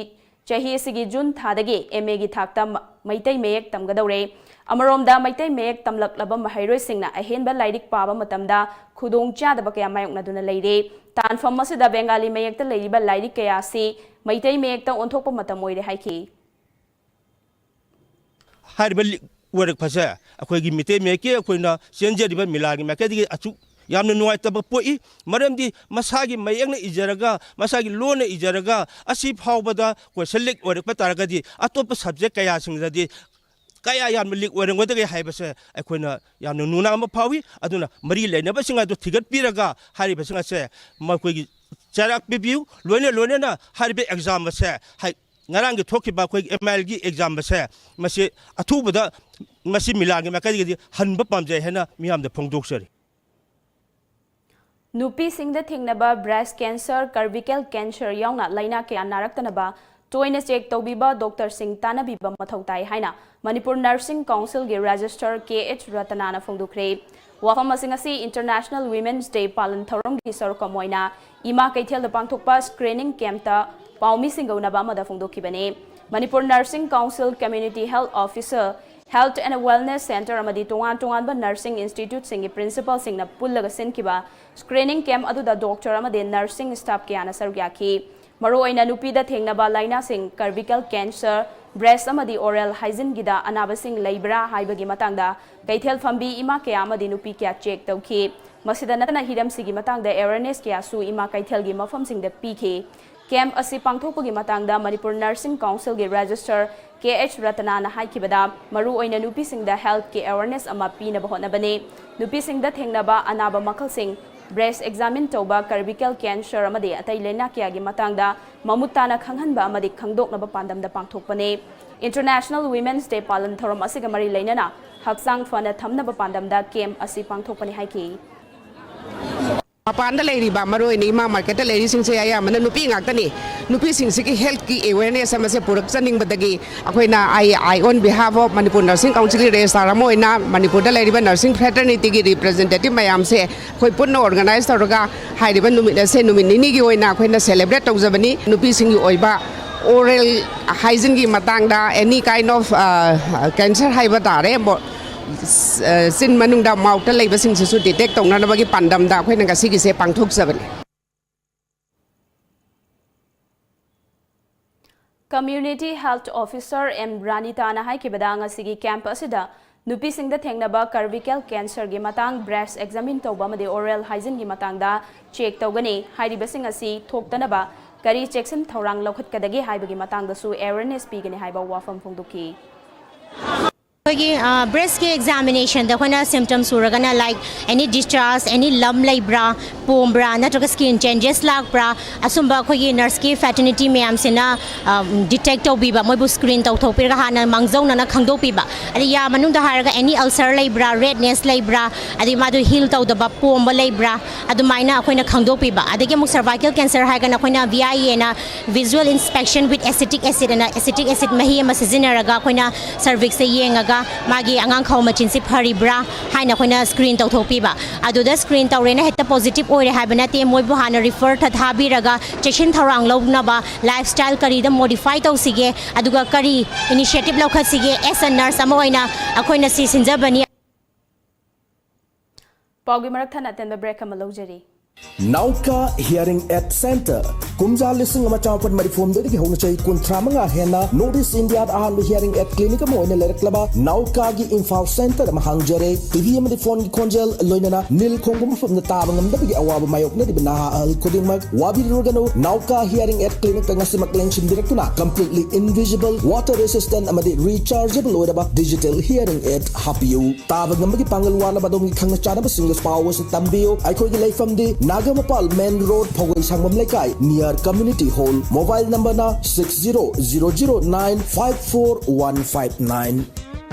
ꯆꯍꯤ ꯑꯁꯤꯒꯤ ꯖꯨꯟ ꯊꯥꯗꯒꯤ ꯑꯦꯝ ꯑꯦꯒꯤ ꯊꯥꯛꯇ ꯃ-, ꯃꯩꯇꯩ ꯃꯌꯦꯛ ꯇꯝꯒꯗꯧꯔꯦ꯫ ꯑꯃꯔꯣꯝꯗ ꯃꯩꯇꯩ ꯃꯌꯦꯛ ꯇꯝꯂꯛꯂꯕ ꯃꯍꯩꯔꯣꯏꯁꯤꯡꯅ ꯑꯍꯦꯟꯕ ꯂꯥꯏꯔꯤꯛ ꯄꯥꯕ ꯃꯇꯝꯗ ꯈꯨꯗꯣꯡꯆꯥꯗꯕ ꯀꯌꯥ ꯃꯥꯌꯣꯛꯅꯗꯨꯅ ꯂꯩꯔꯦ꯫ ꯇꯥꯟꯐꯝ ꯑꯁꯤꯗ ꯕꯦꯡꯒꯥꯂꯤ ꯃꯌꯦꯛꯇ ꯂꯩꯔꯤꯕ ꯂꯥꯏꯔꯤꯛ ꯀꯌꯥ ꯑꯁꯤ ꯃꯩꯇꯩ ꯃꯌꯦꯛꯇ ꯑꯣꯟꯊꯣꯛꯄ ꯃꯇꯝ ꯑꯣꯏꯔꯦ ꯍꯥꯏꯈꯤ꯫ ꯍꯥꯏꯔꯤꯕ ꯂꯤꯛ ꯑꯣꯏꯔꯛꯄꯁꯦ ꯑꯩꯈꯣꯏꯒꯤ ꯃꯤꯇꯩ ꯃꯌꯦꯛꯀꯤ ꯑꯩꯈꯣꯏꯅ ꯆꯦꯟꯖꯔꯤꯕ ꯃꯤꯂꯥꯜꯒꯤ ꯃꯥꯏꯀꯩꯗꯒꯤ ꯑꯁꯨꯛ ꯌꯥꯝꯅ ꯅꯨꯡꯉꯥꯏꯇꯕ ꯄꯣꯛꯏ꯫ ꯃꯔꯝꯗꯤ ꯃꯁꯥꯒꯤ ꯃꯌꯦꯛꯅ ꯏꯖꯔꯒ, ꯃꯁꯥꯒꯤ ꯂꯣꯟꯅ ꯏꯖꯔꯒ, ꯑꯁꯤ ꯐꯥꯎꯕꯗ question leak ꯑꯣꯏꯔꯛꯄ ꯇꯥꯔꯒꯗꯤ ꯑꯇꯣꯞꯄ subject ꯀꯌꯥꯁꯤꯡꯗꯗꯤ ꯀꯌꯥ ꯌꯥꯝꯅ leak ꯑꯣꯏꯔꯝꯒꯗꯒꯦ ꯍꯥꯏꯕꯁꯦ ꯑꯩꯈꯣꯏꯅ ꯌꯥꯝꯅ ꯅꯨꯡꯅꯥꯡꯕ ꯐꯥꯎꯏ꯫ ꯑꯗꯨꯅ ꯃꯔꯤ ꯂꯩꯅꯕꯁꯤꯡ ꯑꯗꯨ ꯊꯤꯒꯠꯄꯤꯔꯒ ꯍꯥꯏꯔꯤꯕꯁꯤꯡ ꯑꯁꯦ ꯃꯈꯣꯏꯒꯤ ꯆꯩꯔꯥꯛ ꯄꯤꯕꯤꯌꯨ꯫ ꯂꯣꯏꯅ ꯂꯣꯏꯅꯅ ꯍꯥꯏꯔꯤꯕ exam ꯑꯁꯦ ꯍꯥꯏ-, ꯉꯔꯥꯡꯒꯤ ꯊꯣꯛꯈꯤꯕ ꯑꯩꯈꯣꯏꯒꯤ ꯑꯦꯝ ꯑꯥꯏ ꯑꯦꯜꯒꯤ exam ꯑꯁꯦ ꯃꯁꯤ ꯑꯊꯨꯕꯗ ꯃꯁꯤ ꯃꯤꯂꯥꯜꯒꯤ ꯃꯥꯏꯀꯩꯗꯒꯤꯗꯤ ꯍꯟꯕ ꯄꯥꯝꯖꯩ ꯍꯥꯏꯅ ꯃꯤꯌꯥꯝꯗ ꯐꯣꯡꯗꯣꯛꯆꯔꯤ꯫ ꯅꯨꯄꯤꯁꯤꯡꯗ ꯊꯦꯡꯅꯕ breast cancer, cervical cancer ꯌꯥꯎꯅ ꯂꯥꯏꯅꯥ ꯀꯌꯥ ꯅꯥꯔꯛꯇꯅꯕ ꯇꯣꯏꯅ ꯆꯦꯛ ꯇꯧꯕꯤꯕ ꯗꯣꯛꯇꯔꯁꯤꯡ ꯇꯥꯟꯅꯕꯤꯕ ꯃꯊꯧ ꯇꯥꯏ ꯍꯥꯏꯅ ꯃꯅꯤꯄꯨꯔ ꯅꯔꯁꯤꯡ ꯀꯥꯎꯟꯁꯤꯜꯒꯤ ꯔꯦꯖꯤꯁꯇꯔ ꯀꯦ ꯑꯦꯆ ꯔꯇꯅꯥꯅ ꯐꯣꯡꯗꯣꯛꯈ꯭ꯔꯦ꯫ ꯋꯥꯐꯝ ꯑꯁꯤ ꯉꯁꯤ ꯏꯟꯇꯔꯅꯦꯁꯅꯦꯜ ꯋꯤꯃꯦꯟꯁ ꯗꯦ ꯄꯥꯂꯟ ꯊꯧꯔꯝꯒꯤ ꯁꯔꯨꯛ ꯑꯃ ꯑꯣꯏꯅ ꯏꯃꯥ ꯀꯩꯊꯦꯜꯗ ꯄꯥꯡꯊꯣꯛꯄ ꯁ꯭ꯀ꯭ꯔꯤꯅꯤꯡ ꯀꯦꯝꯞꯇ ꯄꯥꯎꯃꯤꯁꯤꯡꯒ ꯎꯅꯕ ꯑꯃꯗ ꯐꯣꯡꯗꯣꯛꯈꯤꯕꯅꯤ꯫ Manipur nursing council community health officer, health and wellness centre ꯑꯃꯗꯤ ꯇꯣꯉꯥꯟ ꯇꯣꯉꯥꯟꯕ ꯅꯔꯁꯤꯡ ꯏꯟꯁꯇꯤꯇ꯭ꯌꯨꯠꯁꯤꯡꯒꯤ ꯄ꯭ꯔꯤꯟꯁꯤꯄꯥꯜꯁꯤꯡꯅ ꯄꯨꯜꯂꯒ ꯁꯤꯟꯈꯤꯕ ꯁ꯭ꯀ꯭ꯔꯤꯅꯤꯡ ꯀꯦꯝꯞ ꯑꯗꯨꯗ ꯗꯣꯛꯇꯔ ꯑꯃꯗꯤ ꯅꯔꯁꯤꯡ ꯁ꯭ꯇꯥꯐ ꯀꯌꯥꯅ ꯁꯔꯨꯛ ꯌꯥꯈꯤ꯫ ꯃꯔꯨꯑꯣꯏꯅ ꯅꯨꯄꯤꯗ ꯊꯦꯡꯅꯕ ꯂꯥꯏꯅꯥꯁꯤꯡ, ꯀꯔꯚꯤꯀꯦꯜ ꯀꯦꯟꯁꯔ, ꯕ꯭ꯔꯦꯁ ꯑꯃꯗꯤ ꯑꯣꯔꯦꯜ ꯍꯥꯏꯖꯤꯟꯒꯤꯗ ꯑꯅꯥꯕꯁꯤꯡ ꯂꯩꯕ꯭ꯔꯥ ꯍꯥꯏꯕꯒꯤ ꯃꯇꯥꯡꯗ ꯀꯩꯊꯦꯜ ꯐꯝꯕꯤ ꯏꯃꯥ ꯀꯌꯥ ꯑꯃꯗꯤ ꯅꯨꯄꯤ ꯀꯌꯥ ꯆꯦꯛ ꯇꯧꯈꯤ꯫ ꯃꯁꯤꯗ ꯅꯠꯇꯅ ꯍꯤꯔꯝꯁꯤꯒꯤ ꯃꯇꯥꯡꯗ ꯑꯦꯋꯦꯔꯅꯦꯁ ꯀꯌꯥꯁꯨ ꯏꯃꯥ ꯀꯩꯊꯦꯜꯒꯤ ꯃꯐꯝꯁꯤꯡꯗ ꯄꯤꯈꯤ꯫ ꯀꯦꯝꯞ ꯑꯁꯤ ꯄꯥꯡꯊꯣꯛꯄꯒꯤ ꯃꯇꯥꯡꯗ ꯃꯅꯤꯄꯨꯔ ꯅꯔꯁꯤꯡ ꯀꯥꯎꯟꯁꯤꯜꯒꯤ ꯔꯦꯖꯤꯁꯇꯔ ꯀꯦ ꯑꯦꯆ ꯔꯇꯅꯥꯅ ꯍꯥꯏꯈꯤꯕꯗ, ꯃꯔꯨꯑꯣꯏꯅ ꯅꯨꯄꯤꯁꯤꯡꯗ ꯍꯦꯜꯊꯀꯤ ꯑꯦꯋꯦꯔꯅꯦꯁ ꯑꯃ ꯄꯤꯅꯕ ꯍꯣꯠꯅꯕꯅꯤ꯫ ꯅꯨꯄꯤꯁꯤꯡꯗ ꯊꯦꯡꯅꯕ ꯑꯅꯥꯕ ꯃꯈꯜꯁꯤꯡ, ꯕ꯭ꯔꯦꯁ ꯑꯦꯛꯖꯥꯃꯤꯟ ꯇꯧꯕ, ꯀꯔꯚꯤꯀꯦꯜ ꯀꯦꯟꯁꯔ ꯑꯃꯗꯤ ꯑꯇꯩ ꯂꯥꯏꯅꯥ ꯀꯌꯥꯒꯤ ꯃꯇꯥꯡꯗ ꯃꯃꯨꯠ ꯇꯥꯅ ꯈꯪꯍꯟꯕ ꯑꯃꯗꯤ ꯈꯪꯗꯣꯛꯅꯕ ꯄꯥꯟꯗꯝꯗ ꯄꯥꯡꯊꯣꯛꯄꯅꯤ꯫ ꯏꯟꯇꯔꯅꯦꯁꯅꯦꯜ ꯋꯤꯃꯦꯟꯁ ꯗꯦ ꯄꯥꯂꯟ ꯊꯧꯔꯝ ꯑꯁꯤꯒ ꯃꯔꯤ ꯂꯩꯅꯅ ꯍꯛꯆꯥꯡ ꯐꯅ ꯊꯝꯅꯕ ꯄꯥꯟꯗꯝꯗ ꯀꯦꯝꯞ ꯑꯁꯤ ꯄꯥꯡꯊꯣꯛꯄꯅꯤ ꯍꯥꯏꯈꯤ꯫ ꯃꯄꯥꯟꯗ ꯂꯩꯔꯤꯕ, ꯃꯔꯨꯑꯣꯏꯅ ꯏꯃꯥ ꯃꯥꯔꯀꯦꯠꯇ ꯂꯩꯔꯤꯁꯤꯡꯁꯦ ꯑꯌꯥꯝꯕꯅ ꯅꯨꯄꯤ ꯉꯥꯛꯇꯅꯤ꯫ ꯅꯨꯄꯤꯁꯤꯡꯁꯤꯒꯤ ꯍꯦꯜꯊꯀꯤ ꯑꯦꯋꯦꯔꯅꯦꯁ ꯑꯃꯁꯦ ꯄꯨꯔꯛꯆꯅꯤꯡꯕꯗꯒꯤ ꯑꯩꯈꯣꯏꯅ, I, I on behalf of Manipur ꯅꯔꯁꯤꯡ ꯀꯥꯎꯟꯁꯤꯜꯒꯤ ꯔꯦꯖꯤꯁꯇ꯭ꯔꯥꯔ ꯑꯃ ꯑꯣꯏꯅ ꯃꯅꯤꯄꯨꯔꯗ ꯂꯩꯔꯤꯕ ꯅꯔꯁꯤꯡ ꯐ꯭ꯔꯦꯇꯔꯅꯤꯇꯤꯒꯤ ꯔꯤꯄ꯭ꯔꯖꯦꯟꯇꯦꯇꯤꯚ ꯃꯌꯥꯝꯁꯦ ꯑꯩꯈꯣꯏ ꯄꯨꯟꯅ ꯑꯣꯔꯒꯅꯥꯏꯖ ꯇꯧꯔꯒ ꯍꯥꯏꯔꯤꯕ ꯅꯨꯃꯤꯠ ꯑꯁꯦ ꯅꯨꯃꯤꯠ ꯅꯤꯅꯤꯒꯤ ꯑꯣꯏꯅ ꯑꯩꯈꯣꯏꯅ ꯁꯦꯂꯦꯕ꯭ꯔꯦꯠ ꯇꯧꯖꯕꯅꯤ꯫ ꯅꯨꯄꯤꯁꯤꯡꯒꯤ ꯑꯣꯏꯕ ꯑꯣꯔꯦꯜ ꯍꯥꯏꯖꯤꯟꯒꯤ ꯃꯇꯥꯡꯗ, any kind of cancer ꯍꯥꯏꯕ ꯇꯥꯔꯦ, ꯆꯤꯟ ꯃꯅꯨꯡꯗ ꯃꯥꯎꯠꯇ ꯂꯩꯕꯁꯤꯡꯁꯤꯁꯨ ꯗꯤꯇꯦꯛ ꯇꯧꯅꯅꯕꯒꯤ ꯄꯥꯟꯗꯝꯗ ꯑꯩꯈꯣꯏꯅ ꯉꯁꯤꯒꯤꯁꯦ ꯄꯥꯡꯊꯣꯛꯆꯕꯅꯤ꯫ ꯀꯝꯃ꯭ꯌꯨꯅꯤꯇꯤ ꯍꯦꯜꯊ ꯑꯣꯐꯤꯁꯔ ꯑꯦꯝ ꯔꯥꯅꯤꯇꯥꯅ ꯍꯥꯏꯈꯤꯕꯗ, ꯉꯁꯤꯒꯤ ꯀꯦꯝꯞ ꯑꯁꯤꯗ ꯅꯨꯄꯤꯁꯤꯡꯗ ꯊꯦꯡꯅꯕ ꯀꯔꯚꯤꯀꯦꯜ ꯀꯦꯟꯁꯔꯒꯤ ꯃꯇꯥꯡ, ꯕ꯭ꯔꯦꯁ ꯑꯦꯛꯖꯥꯃꯤꯟ ꯇꯧꯕ ꯑꯃꯗꯤ ꯑꯣꯔꯦꯜ ꯍꯥꯏꯖꯤꯟꯒꯤ ꯃꯇꯥꯡꯗ ꯆꯦꯛ ꯇꯧꯒꯅꯤ꯫ ꯍꯥꯏꯔꯤꯕꯁꯤꯡ ꯑꯁꯤ ꯊꯣꯛꯇꯅꯕ ꯀꯔꯤ ꯆꯦꯛꯁꯤꯟ ꯊꯧꯔꯥꯡ ꯂꯧꯈꯠꯀꯗꯒꯦ ꯍꯥꯏꯕꯒꯤ ꯃꯇꯥꯡꯗꯁꯨ ꯑꯦꯋꯦꯔꯅꯦꯁ ꯄꯤꯒꯅꯤ ꯍꯥꯏꯕ ꯋꯥꯐꯝ ꯐꯣꯡꯗꯣꯛꯈꯤ꯫ ꯑꯩꯈꯣꯏꯒꯤ ꯕ꯭ꯔꯦꯁꯀꯤ ꯑꯦꯛꯖꯥꯃꯤꯅꯦꯁꯟꯗ ꯑꯩꯈꯣꯏꯅ ꯁꯤꯝꯇꯝꯁ ꯎꯔꯒꯅ, ꯂꯥꯏꯛ ꯑꯦꯅꯤ ꯗꯤꯁꯆꯥꯔꯖ, ꯑꯦꯅꯤ ꯂꯝ ꯂꯩꯕ꯭ꯔꯥ, ꯄꯣꯝꯕ꯭ꯔꯥ, ꯅꯠꯇ꯭ꯔꯒ ꯁ꯭ꯀꯤꯟ ꯆꯦꯟꯖꯦꯁ ꯂꯥꯛꯄ꯭ꯔꯥ, ꯑꯁꯨꯝꯕ ꯑꯩꯈꯣꯏꯒꯤ ꯅꯔꯁꯀꯤ ꯐꯦꯇꯔꯅꯤꯇꯤ ꯃꯌꯥꯝꯁꯤꯅ ꯗꯤꯇꯦꯛ ꯇꯧꯕꯤꯕ, ꯃꯣꯏꯕꯨ ꯁ꯭ꯀ꯭ꯔꯤꯟ ꯇꯧꯊꯣꯛꯄꯤꯔꯒ ꯍꯥꯟꯅ ꯃꯥꯡꯖꯧꯅꯅ ꯈꯪꯗꯣꯛꯄꯤꯕ꯫ ꯑꯗꯩ ꯌꯥ ꯃꯅꯨꯡꯗ ꯍꯥꯏꯔꯒ ꯑꯦꯅꯤ ꯑꯜꯁꯔ ꯂꯩꯕ꯭ꯔꯥ, ꯔꯦꯗꯅꯦꯁ ꯂꯩꯕ꯭ꯔꯥ, ꯑꯗꯩ ꯃꯥꯗꯨ ꯍꯤꯜ ꯇꯧꯗꯕ ꯄꯣꯝꯕ ꯂꯩꯕ꯭ꯔꯥ, ꯑꯗꯨꯃꯥꯏꯅ ꯑꯩꯈꯣꯏꯅ ꯈꯪꯗꯣꯛꯄꯤꯕ꯫ ꯑꯗꯒꯤ ꯑꯃꯨꯛ ꯁꯔꯚꯥꯏꯀꯦꯜ ꯀꯦꯟꯁꯔ ꯍꯥꯏꯔꯒꯅ ꯑꯩꯈꯣꯏꯅ V I A ꯅ visual inspection with acetic acid ꯑꯅ, ꯑꯦꯁꯤꯇꯤꯛ ꯑꯦꯁꯤꯠ ꯃꯍꯤ ꯑꯃ ꯁꯤꯖꯤꯟꯅꯔꯒ ꯑꯩꯈꯣꯏꯅ ꯁꯔꯚꯤꯛꯁꯁꯦ ꯌꯦꯡꯉꯒ ꯃꯥꯒꯤ ꯑꯉꯥꯡꯈꯧ ꯃꯆꯤꯟꯁꯤ ꯐꯔꯤꯕ꯭ꯔꯥ ꯍꯥꯏꯅ ꯑꯩꯈꯣꯏꯅ ꯁ꯭ꯀ꯭ꯔꯤꯟ ꯇꯧꯊꯣꯛꯄꯤꯕ꯫ ꯑꯗꯨꯗ ꯁ꯭ꯀ꯭ꯔꯤꯟ ꯇꯧꯔꯦꯅ ꯍꯦꯛꯇ ꯄꯣꯖꯤꯇꯤꯚ ꯑꯣꯏꯔꯦ ꯍꯥꯏꯕ ꯅꯠꯇꯦ, ꯃꯣꯏꯕꯨ ꯍꯥꯟꯅ ꯔꯤꯐꯔ ꯊꯥꯕꯤꯔꯒ ꯆꯦꯛꯁꯤꯟ ꯊꯧꯔꯥꯡ ꯂꯧꯅꯕ ꯂꯥꯏꯐ ꯁ꯭ꯇꯥꯏꯜ ꯀꯔꯤꯗ ꯃꯣꯗꯤꯐꯥꯏ ꯇꯧꯁꯤꯒꯦ, ꯑꯗꯨꯒ ꯀꯔꯤ ꯏꯅꯤꯁꯤꯌꯦꯇꯤꯚ ꯂꯧꯈꯠꯁꯤꯒꯦ, as a nurse ꯑꯃ ꯑꯣꯏꯅ ꯑꯩꯈꯣꯏꯅ ꯁꯤ ꯁꯤꯟꯖꯕꯅꯤ꯫ ꯄꯥꯎꯒꯤ ꯃꯔꯛ ꯊꯠꯅ ꯑꯇꯦꯟꯕ ꯕ꯭ꯔꯦꯛ ꯑꯃ ꯂꯧꯖꯔꯤ꯫ ꯅꯥꯎꯀꯥ ꯍꯤꯌꯔꯤꯡ ꯑꯦꯗ ꯁꯦꯟꯇꯔ꯫ ꯀꯨꯝꯖꯥ ꯂꯤꯁꯤꯡ ꯑꯃ ꯆꯥꯃꯥꯄꯟ ꯃꯔꯤꯐꯨ ꯍꯨꯝꯗꯣꯏꯗꯒꯤ ꯍꯧꯅ ꯆꯍꯤ ꯀꯨꯟꯊ꯭ꯔꯥ ꯃꯉꯥ ꯍꯦꯟꯅ ꯅꯣꯔꯠ ꯏꯁ ꯏꯟꯗꯤꯌꯥꯗ ꯑꯍꯥꯟꯕ ꯍꯤꯌꯔꯤꯡ ꯑꯦꯗ ꯀ꯭ꯂꯤꯅꯤꯛ ꯑꯃ ꯑꯣꯏꯅ ꯂꯩꯔꯛꯂꯕ ꯅꯥꯎꯀꯥꯒꯤ ꯏꯝꯐꯥꯜ ꯁꯦꯟꯇꯔ ꯑꯃ ꯍꯥꯡꯖꯔꯦ꯫ ꯇꯤꯚꯤ ꯑꯃꯗꯤ ꯐꯣꯟꯒꯤ ꯈꯣꯟꯖꯦꯜ, ꯂꯣꯏꯅꯅ ꯅꯤꯜ ꯈꯣꯡꯕ ꯃꯐꯝꯗ ꯇꯥꯕ ꯉꯝꯗꯕꯒꯤ ꯑꯋꯥꯕ ꯃꯥꯌꯣꯛꯅꯔꯤꯕ ꯅꯍꯥ ꯑꯍꯜ ꯈꯨꯗꯤꯡꯃꯛ ꯋꯥꯕꯤꯔꯨꯔꯒꯅꯨ꯫ ꯅꯥꯎꯀꯥ ꯍꯤꯌꯔꯤꯡ ꯑꯦꯗ ꯀ꯭ꯂꯤꯅꯤꯛꯇ ꯉꯁꯤꯃꯛ ꯂꯦꯡꯁꯤꯟꯕꯤꯔꯛꯇꯨꯅ completely invisible, water resistant ꯑꯃꯗꯤ rechargeable ꯑꯣꯏꯔꯕ digital hearing aid ꯍꯥꯞꯄꯤꯌꯨ꯫ ꯇꯥꯕ ꯉꯝꯕꯒꯤ ꯄꯥꯡꯒꯜ ꯋꯥꯠꯂꯕ ꯑꯗꯣꯝꯒꯤ ꯈꯪꯅ ꯆꯥꯟꯅꯕꯁꯤꯡꯗ ꯄꯥꯎ ꯑꯁꯤ ꯇꯝꯕꯤꯌꯨ꯫ ꯑꯩꯈꯣꯏꯒꯤ ꯂꯩꯐꯝꯗꯤ ꯅꯥꯒꯥꯃꯄꯥꯜ ꯃꯦꯟ ꯔꯣꯗ, ꯐꯧꯒꯩ ꯁꯪꯕꯝ ꯂꯩꯀꯥꯏ, near community hall꯫ Mobile number ꯅ six zero zero zero nine five four one five nine꯫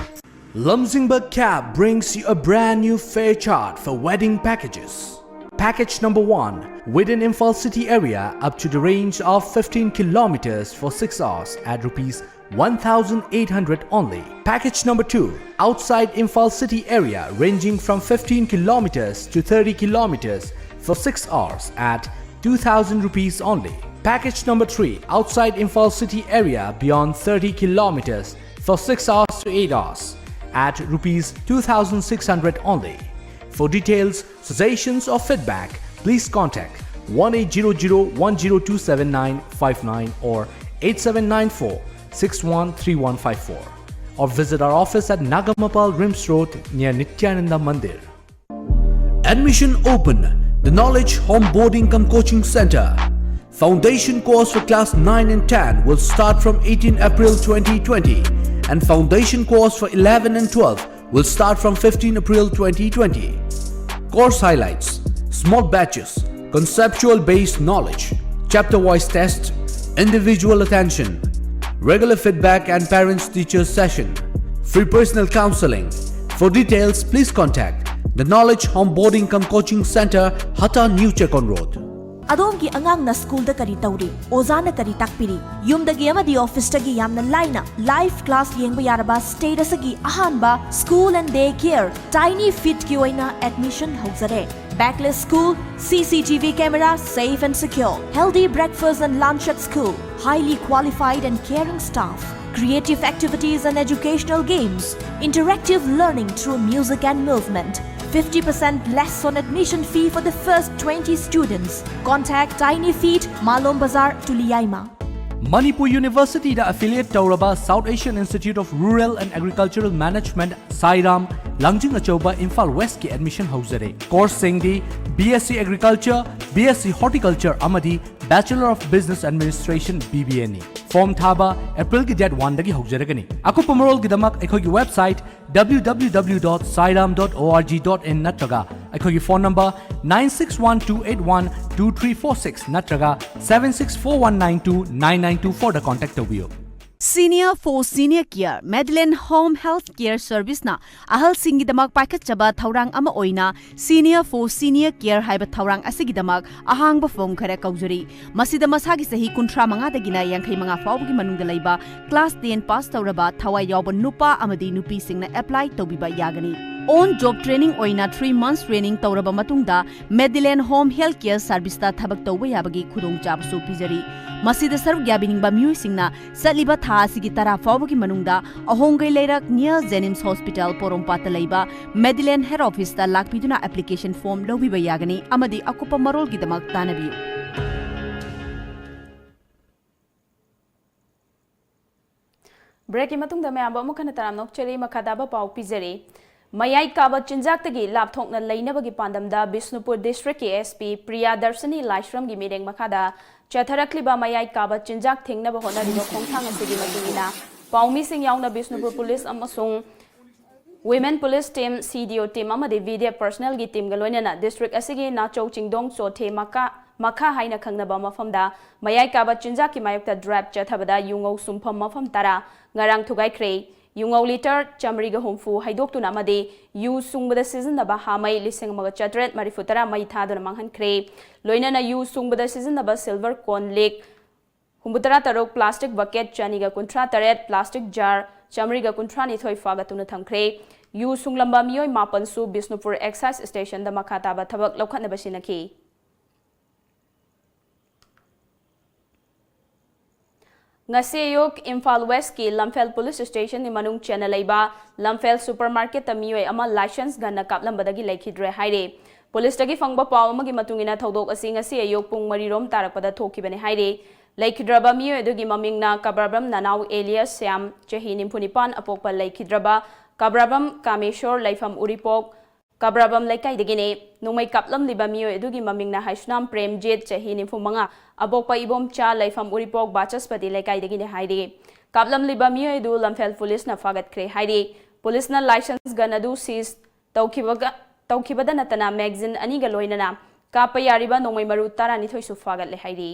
Lamjingba Cab brings you a brand new fare chart for wedding packages. Package number one, within Imphal city area up to the range of fifteen kilometers for six hours at rupees one thousand eight hundred only. Package number two, outside Imphal city area ranging from fifteen kilometers to thirty kilometers for six hours at two thousand rupees only. Package number three, outside Imphal city area beyond thirty kilometers for six hours to eight hours at rupees two thousand six hundred only. For details, suggestions or feedback, please contact one eight zero zero one zero two seven nine five nine or eight seven nine four six one three one five four, or visit our office at Nagamapal, RIMS Road, near Nityananda Mandir. Admission open. The Knowledge Home Boarding cum Coaching Center. Foundation course for class nine and ten will start from eighteen April twenty twenty and foundation course for eleven and twelve will start from fifteen April twenty twenty. Course highlights: small batches, conceptual based knowledge, chapter wise test, individual attention, regular feedback and parents teachers session, free personal counseling. For details, please contact the Knowledge Onboarding cum Coaching Center, Hata New Chekon Road. ꯑꯗꯣꯝꯒꯤ ꯑꯉꯥꯡꯅ ꯁ꯭ꯀꯨꯜꯗ ꯀꯔꯤ ꯇꯧꯔꯤ? ꯑꯣꯖꯥꯅ ꯀꯔꯤ ꯇꯥꯛꯄꯤꯔꯤ? ꯌꯨꯝꯗꯒꯤ ꯑꯃꯗꯤ ꯑꯣꯐꯤꯁꯇꯒꯤ ꯌꯥꯝꯅ ꯂꯥꯏꯅ ꯂꯥꯏꯚ ꯀ꯭ꯂꯥꯁ ꯌꯦꯡꯕ ꯌꯥꯔꯕ ꯁ꯭ꯇꯦꯠ ꯑꯁꯤꯒꯤ ꯑꯍꯥꯟꯕ school and day care Tiny Feetꯀꯤ ꯑꯣꯏꯅ admission ꯍꯧꯖꯔꯦ꯫ Backlit school, C C T V camera, safe and secure, healthy breakfast and lunch at school, highly qualified and caring staff, creative activities and educational games, interactive learning through music and movement, fifty percent less on admission fee for the first twenty students. Contact Tiny Feet, Malom Bazar, Tuliyaima. Manipur Universityꯗ affiliate ꯇꯧꯔꯕ South Asian Institute of Rural and Agricultural Management, Sairam, ꯂꯥꯡꯖꯤꯡ ꯑꯆꯧꯕ, ꯏꯝꯐꯥꯜ Westꯀꯤ admission ꯍꯧꯖꯔꯦ꯫ ꯀꯣꯔꯁꯁꯤꯡꯗꯤ B S C Agriculture, B S C Horticulture ꯑꯃꯗꯤ Bachelor of Business Administration, B B Aꯅꯤ꯫ Form ꯊꯥꯕ ꯑꯦꯄ꯭ꯔꯤꯜꯒꯤ ꯗꯦꯠ ꯋꯥꯟꯗꯒꯤ ꯍꯧꯖꯔꯒꯅꯤ꯫ ꯑꯀꯨꯞꯄ ꯃꯔꯣꯜꯒꯤꯗꯃꯛ ꯑꯩꯈꯣꯏꯒꯤ website W W W dot sairam dot org dot in ꯅꯠꯇ꯭ꯔꯒ ꯑꯩꯈꯣꯏꯒꯤ phone number nine six one two eight one two three four six ꯅꯠꯇ꯭ꯔꯒ seven six four one nine two nine nine two fourꯗ contact ꯇꯧꯕꯤꯌꯨ꯫ Senior for Senior Care, Medland Home Health Care Serviceꯅ ꯑꯍꯜꯁꯤꯡꯒꯤꯗꯃꯛ ꯄꯥꯏꯈꯠꯆꯕ ꯊꯧꯔꯥꯡ ꯑꯃ ꯑꯣꯏꯅ Senior for Senior Care ꯍꯥꯏꯕ ꯊꯧꯔꯥꯡ ꯑꯁꯤꯒꯤꯗꯃꯛ ꯑꯍꯥꯡꯕ ꯐꯣꯔꯝ ꯈꯔ ꯀꯧꯖꯔꯤ꯫ ꯃꯁꯤꯗ ꯃꯁꯥꯒꯤ ꯆꯍꯤ ꯀꯨꯟꯊ꯭ꯔꯥ ꯃꯉꯥꯗꯒꯤꯅ ꯌꯥꯡꯈꯩ ꯃꯉꯥ ꯐꯥꯎꯕꯒꯤ ꯃꯅꯨꯡꯗ ꯂꯩꯕ class ten pass ꯇꯧꯔꯕ ꯊꯋꯥꯏ ꯌꯥꯎꯕ ꯅꯨꯄꯥ ꯑꯃꯗꯤ ꯅꯨꯄꯤꯁꯤꯡꯅ apply ꯇꯧꯕꯤꯕ ꯌꯥꯒꯅꯤ꯫ On job training ꯑꯣꯏꯅ three months training ꯇꯧꯔꯕ ꯃꯇꯨꯡꯗ Medland Home Health Care Serviceꯇ ꯊꯕꯛ ꯇꯧꯕ ꯌꯥꯕꯒꯤ ꯈꯨꯗꯣꯡꯆꯥꯕꯁꯨ ꯄꯤꯖꯔꯤ꯫ ꯃꯁꯤꯗ ꯁꯔꯨꯛ ꯌꯥꯕꯤꯅꯤꯡꯕ ꯃꯤꯑꯣꯏꯁꯤꯡꯅ ꯆꯠꯂꯤꯕ ꯊꯥ ꯑꯁꯤꯒꯤ ꯇꯔꯥ ꯐꯥꯎꯕꯒꯤ ꯃꯅꯨꯡꯗ ꯑꯍꯣꯡꯒꯩ ꯂꯩꯔꯛ near Jenims Hospital ꯄꯣꯔꯣꯝꯄꯥꯠꯇ ꯂꯩꯕ Medland Head Officeꯇ ꯂꯥꯛꯄꯤꯗꯨꯅ application form ꯂꯧꯕꯤꯕ ꯌꯥꯒꯅꯤ ꯑꯃꯗꯤ ꯑꯀꯨꯞꯄ ꯃꯔꯣꯜꯒꯤꯗꯃꯛ ꯇꯥꯟꯅꯕꯤꯌꯨ꯫ Breakꯀꯤ ꯃꯇꯨꯡꯗ ꯃꯌꯥꯝꯕꯨ ꯑꯃꯨꯛ ꯍꯟꯅ ꯇꯔꯥꯝꯅ ꯑꯣꯛꯆꯔꯤ꯫ ꯃꯈꯥ ꯇꯥꯕ ꯄꯥꯎ ꯄꯤꯖꯔꯤ꯫ ꯃꯌꯥꯏ ꯀꯥꯕ ꯆꯤꯟꯖꯥꯛꯇꯒꯤ ꯂꯥꯞꯊꯣꯛꯅ ꯂꯩꯅꯕꯒꯤ ꯄꯥꯟꯗꯝꯗ ꯕꯤꯁꯅꯨꯄꯨꯔ districtꯀꯤ S P ꯄ꯭ꯔꯤꯌꯥꯗꯔꯁꯤꯅꯤ ꯂꯥꯏꯁ꯭ꯔꯝꯒꯤ ꯃꯤꯠꯌꯦꯡ ꯃꯈꯥꯗ ꯆꯠꯊꯔꯛꯂꯤꯕ ꯃꯌꯥꯏ ꯀꯥꯕ ꯆꯤꯟꯖꯥꯛ ꯊꯤꯡꯅꯕ ꯍꯣꯠꯅꯔꯤꯕ ꯈꯣꯡꯊꯥꯡ ꯑꯁꯤꯒꯤ ꯃꯇꯨꯡ ꯏꯟꯅ ꯄꯥꯎꯃꯤꯁꯤꯡ ꯌꯥꯎꯅ ꯕꯤꯁꯅꯨꯄꯨꯔ ꯄꯨꯂꯤꯁ ꯑꯃꯁꯨꯡ Women Police Team, C D O Team ꯑꯃꯗꯤ V D F personnel ꯒꯤ team ꯒ ꯂꯣꯏꯅꯅ district ꯑꯁꯤꯒꯤ ꯅꯥꯆꯧ ꯆꯤꯡꯗꯣꯡ ꯆꯣꯊꯦ ꯃꯈꯥ, ꯃꯈꯥ ꯍꯥꯏꯅ ꯈꯪꯅꯕ ꯃꯐꯝꯗ ꯃꯌꯥꯏ ꯀꯥꯕ ꯆꯤꯟꯖꯥꯛꯀꯤ ꯃꯥꯌꯣꯛꯇ drive ꯆꯠꯊꯕꯗ ꯌꯨꯉꯧ ꯁꯨꯡꯐꯝ ꯃꯐꯝ ꯇꯔꯥ ꯉꯔꯥꯡ ꯊꯨꯒꯥꯏꯈ꯭ꯔꯦ꯫ ꯌꯨꯉꯧ litre ꯆꯥꯃꯔꯤꯒ ꯍꯨꯝꯐꯨ ꯍꯩꯗꯣꯛꯇꯨꯅ ꯑꯃꯗꯤ ꯌꯨ ꯁꯨꯡꯕꯗ ꯁꯤꯖꯤꯟꯅꯕ ꯍꯥꯃꯩ ꯂꯤꯁꯤꯡ ꯑꯃꯒ ꯆꯥꯇ꯭ꯔꯦꯠ ꯃꯔꯤꯐꯨ ꯇꯔꯥ ꯃꯩ ꯊꯥꯗꯨꯅ ꯃꯥꯡꯍꯟꯈ꯭ꯔꯦ꯫ ꯂꯣꯏꯅꯅ ꯌꯨ ꯁꯨꯡꯕꯗ ꯁꯤꯖꯤꯟꯅꯕ silver ꯀꯣꯟ ꯂꯤꯛ ꯍꯨꯝꯐꯨꯇꯔꯥ ꯇꯔꯨꯛ, plastic bucket ꯆꯅꯤꯒ ꯀꯨꯟꯊ꯭ꯔꯥ ꯇꯔꯦꯠ, plastic jar ꯆꯥꯃꯔꯤꯒ ꯀꯨꯟꯊ꯭ꯔꯥ ꯅꯤꯊꯣꯏ ꯐꯥꯒꯠꯇꯨꯅ ꯊꯝꯈ꯭ꯔꯦ꯫ ꯌꯨ ꯁꯨꯡꯂꯝꯕ ꯃꯤꯑꯣꯏ ꯃꯥꯄꯟꯁꯨ ꯕꯤꯁꯅꯨꯄꯨꯔ excise station ꯗ ꯃꯈꯥ ꯇꯥꯕ ꯊꯕꯛ ꯂꯧꯈꯠꯅꯕ ꯁꯤꯟꯅꯈꯤ꯫ ꯉꯁꯤ ꯑꯌꯨꯛ ꯏꯝꯐꯥꯜ West ꯀꯤ ꯂꯝꯐꯦꯜ police station ꯒꯤ ꯃꯅꯨꯡ ꯆꯟꯅ ꯂꯩꯕ ꯂꯝꯐꯦꯜ supermarket ꯇ ꯃꯤꯑꯣꯏ ꯑꯃ licence gun ꯅ ꯀꯥꯞꯂꯝꯕꯗꯒꯤ ꯂꯩꯈꯤꯗ꯭ꯔꯦ ꯍꯥꯏꯔꯤ꯫ Police ꯇꯒꯤ ꯐꯪꯕ ꯄꯥꯎ ꯑꯃꯒꯤ ꯃꯇꯨꯡ ꯏꯟꯅ ꯊꯧꯗꯣꯛ ꯑꯁꯤ ꯉꯁꯤ ꯑꯌꯨꯛ ꯄꯨꯡ ꯃꯔꯤ ꯔꯣꯝ ꯇꯥꯔꯛꯄꯗ ꯊꯣꯛꯈꯤꯕꯅꯤ ꯍꯥꯏꯔꯤ꯫ ꯂꯩꯈꯤꯗ꯭ꯔꯕ ꯃꯤꯑꯣꯏ ꯑꯗꯨꯒꯤ ꯃꯃꯤꯡꯅ ꯀꯕ꯭ꯔꯕꯝ ꯅꯅꯥꯎ alias ꯁ꯭ꯌꯥꯝ, ꯆꯍꯤ ꯅꯤꯐꯨ ꯅꯤꯄꯥꯟ, ꯑꯄꯣꯛꯄ ꯂꯩꯈꯤꯗ꯭ꯔꯕ ꯀꯕ꯭ꯔꯕꯝ ꯀꯥꯃꯦꯁꯣꯔ, ꯂꯩꯐꯝ ꯎꯔꯤꯄꯣꯛ, ꯀꯕ꯭ꯔꯕꯝ ꯂꯩꯀꯥꯏꯗꯒꯤꯅꯤ꯫ ꯅꯣꯡꯃꯩ ꯀꯥꯞꯂꯝꯂꯤꯕ ꯃꯤꯑꯣꯏ ꯑꯗꯨꯒꯤ ꯃꯃꯤꯡꯅ ꯍꯩꯁꯅꯥꯝ ꯄ꯭ꯔꯦꯝꯖꯤꯠ, ꯆꯍꯤ ꯅꯤꯐꯨ ꯃꯉꯥ, ꯑꯄꯣꯛꯄ ꯏꯕꯣꯝꯆꯥ, ꯂꯩꯐꯝ ꯎꯔꯤꯄꯣꯛ ꯕꯥꯆꯁꯄꯇꯤ ꯂꯩꯀꯥꯏꯗꯒꯤꯅꯤ ꯍꯥꯏꯔꯤ꯫ ꯀꯥꯞꯂꯝꯂꯤꯕ ꯃꯤꯑꯣꯏ ꯑꯗꯨ ꯂꯝꯐꯦꯜ police ꯅ ꯐꯥꯒꯠꯈ꯭ꯔꯦ ꯍꯥꯏꯔꯤ꯫ Police ꯅ licence gun ꯑꯗꯨ seize ꯇꯧꯈꯤꯕꯒ, ꯇꯧꯈꯤꯕꯗ ꯅꯠꯇꯅ magazine ꯑꯅꯤꯒ ꯂꯣꯏꯅꯅ ꯀꯥꯞꯄ ꯌꯥꯔꯤꯕ ꯅꯣꯡꯃꯩ ꯃꯔꯨ ꯇꯔꯥꯅꯤꯊꯣꯏꯁꯨ ꯐꯥꯒꯠꯂꯦ ꯍꯥꯏꯔꯤ꯫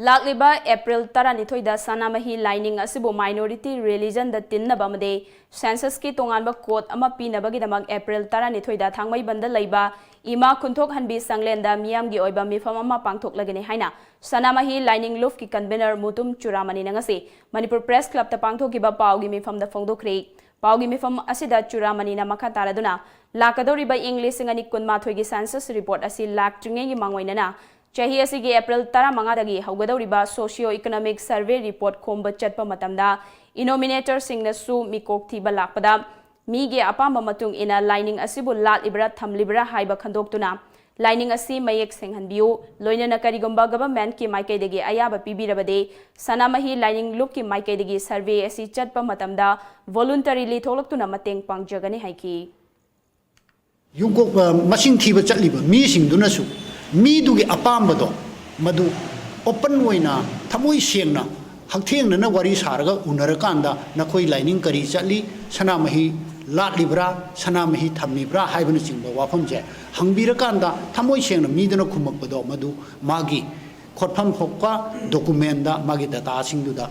ꯂꯥꯛꯂꯤꯕ April ꯇꯔꯥꯅꯤꯊꯣꯏꯗ ꯁꯅꯥꯃꯍꯤ ꯂꯥꯏꯅꯤꯡ ꯑꯁꯤꯕꯨ minority religion ꯗ ꯇꯤꯟꯅꯕ ꯑꯃꯗꯤ census ꯀꯤ ꯇꯣꯉꯥꯟꯕ code ꯑꯃ ꯄꯤꯅꯕꯒꯤꯗꯃꯛ April ꯇꯔꯥꯅꯤꯊꯣꯏꯗ ꯊꯥꯡꯃꯩꯕꯟꯗ ꯂꯩꯕ ꯏꯃꯥ ꯈꯨꯟꯊꯣꯛꯍꯟꯕꯤ ꯁꯪꯂꯦꯟꯗ ꯃꯤꯌꯥꯝꯒꯤ ꯑꯣꯏꯕ ꯃꯤꯐꯝ ꯑꯃ ꯄꯥꯡꯊꯣꯛꯂꯒꯅꯤ ꯍꯥꯏꯅ ꯁꯅꯥꯃꯍꯤ ꯂꯥꯏꯅꯤꯡ ꯂꯨꯞꯀꯤ convener ꯃꯨꯇꯨꯝ ꯆꯨꯔꯥꯃꯅꯤꯅ ꯉꯁꯤ ꯃꯅꯤꯄꯨꯔ Press Club ꯇ ꯄꯥꯡꯊꯣꯛꯈꯤꯕ ꯄꯥꯎꯒꯤ ꯃꯤꯐꯝꯗ ꯐꯣꯡꯗꯣꯛꯈ꯭ꯔꯦ꯫ ꯄꯥꯎꯒꯤ ꯃꯤꯐꯝ ꯑꯁꯤꯗ ꯆꯨꯔꯥꯃꯅꯤꯅ ꯃꯈꯥ ꯇꯥꯔꯗꯨꯅ ꯂꯥꯛꯀꯗꯧꯔꯤꯕ ꯏꯪ ꯂꯤꯁꯤꯡ ꯑꯅꯤ ꯀꯨꯟꯃꯥꯊꯣꯏꯒꯤ census report ꯑꯁꯤ ꯂꯥꯛꯇ꯭ꯔꯤꯉꯩꯒꯤ ꯃꯥꯡꯑꯣꯏꯅꯅ ꯆꯍꯤ ꯑꯁꯤꯒꯤ April ꯇꯔꯥꯃꯉꯥꯗꯒꯤ ꯍꯧꯒꯗꯧꯔꯤꯕ socio economic survey report ꯈꯣꯝꯕ ꯆꯠꯄ ꯃꯇꯝꯗ enumerator ꯁꯤꯡꯅꯁꯨ ꯃꯤꯀꯣꯛ ꯊꯤꯕ ꯂꯥꯛꯄꯗ ꯃꯤꯒꯤ ꯑꯄꯥꯝꯕ ꯃꯇꯨꯡ ꯏꯟꯅ ꯂꯥꯏꯅꯤꯡ ꯑꯁꯤꯕꯨ ꯂꯥꯠꯂꯤꯕ꯭ꯔꯥ ꯊꯝꯂꯤꯕ꯭ꯔꯥ ꯍꯥꯏꯕ ꯈꯟꯗꯣꯛꯇꯨꯅ ꯂꯥꯏꯅꯤꯡ ꯑꯁꯤ ꯃꯌꯦꯛ ꯁꯦꯡꯍꯟꯕꯤꯌꯨ꯫ ꯂꯣꯏꯅꯅ ꯀꯔꯤꯒꯨꯝꯕ government ꯀꯤ ꯃꯥꯏꯀꯩꯗꯒꯤ ꯑꯌꯥꯕ ꯄꯤꯕꯤꯔꯕꯗꯤ ꯁꯅꯥꯃꯍꯤ ꯂꯥꯏꯅꯤꯡ ꯂꯨꯞꯀꯤ ꯃꯥꯏꯀꯩꯗꯒꯤ survey ꯑꯁꯤ ꯆꯠꯄ ꯃꯇꯝꯗ voluntarily ꯊꯣꯛꯂꯛꯇꯨꯅ ꯃꯇꯦꯡ ꯄꯥꯡꯖꯒꯅꯤ ꯍꯥꯏꯈꯤ꯫ ꯌꯨꯝꯀꯣꯛ, ꯑ, ꯃꯁꯤꯡ ꯊꯤꯕ ꯆꯠꯂꯤꯕ ꯃꯤꯁꯤꯡꯗꯨꯅꯁꯨ ꯃꯤꯗꯨꯒꯤ ꯑꯄꯥꯝꯕꯗꯣ ꯃꯗꯨ ꯑꯣꯄꯟ ꯑꯣꯏꯅ, ꯊꯃꯣꯏ ꯁꯦꯡꯅ, ꯍꯛꯊꯦꯡꯅꯅ ꯋꯥꯔꯤ ꯁꯥꯔꯒ ꯎꯅꯔꯀꯥꯟꯗ ꯅꯈꯣꯏ ꯂꯥꯏꯅꯤꯡ ꯀꯔꯤ ꯆꯠꯂꯤ, ꯁꯅꯥꯃꯍꯤ ꯂꯥꯠꯂꯤꯕ꯭ꯔꯥ, ꯁꯅꯥꯃꯍꯤ ꯊꯝꯃꯤꯕ꯭ꯔꯥ ꯍꯥꯏꯕꯅꯆꯤꯡꯕ ꯋꯥꯐꯝꯁꯦ ꯍꯪꯕꯤꯔꯀꯥꯟꯗ ꯊꯃꯣꯏ ꯁꯦꯡꯅ ꯃꯤꯗꯨꯅ ꯈꯨꯝꯃꯛꯄꯗꯣ ꯃꯗꯨ ꯃꯥꯒꯤ ꯈꯣꯠꯐꯝ ꯊꯣꯛꯄ ꯗꯣꯀꯨꯃꯦꯟꯗ, ꯃꯥꯒꯤ ꯗꯇꯥꯁꯤꯡꯗꯨꯗ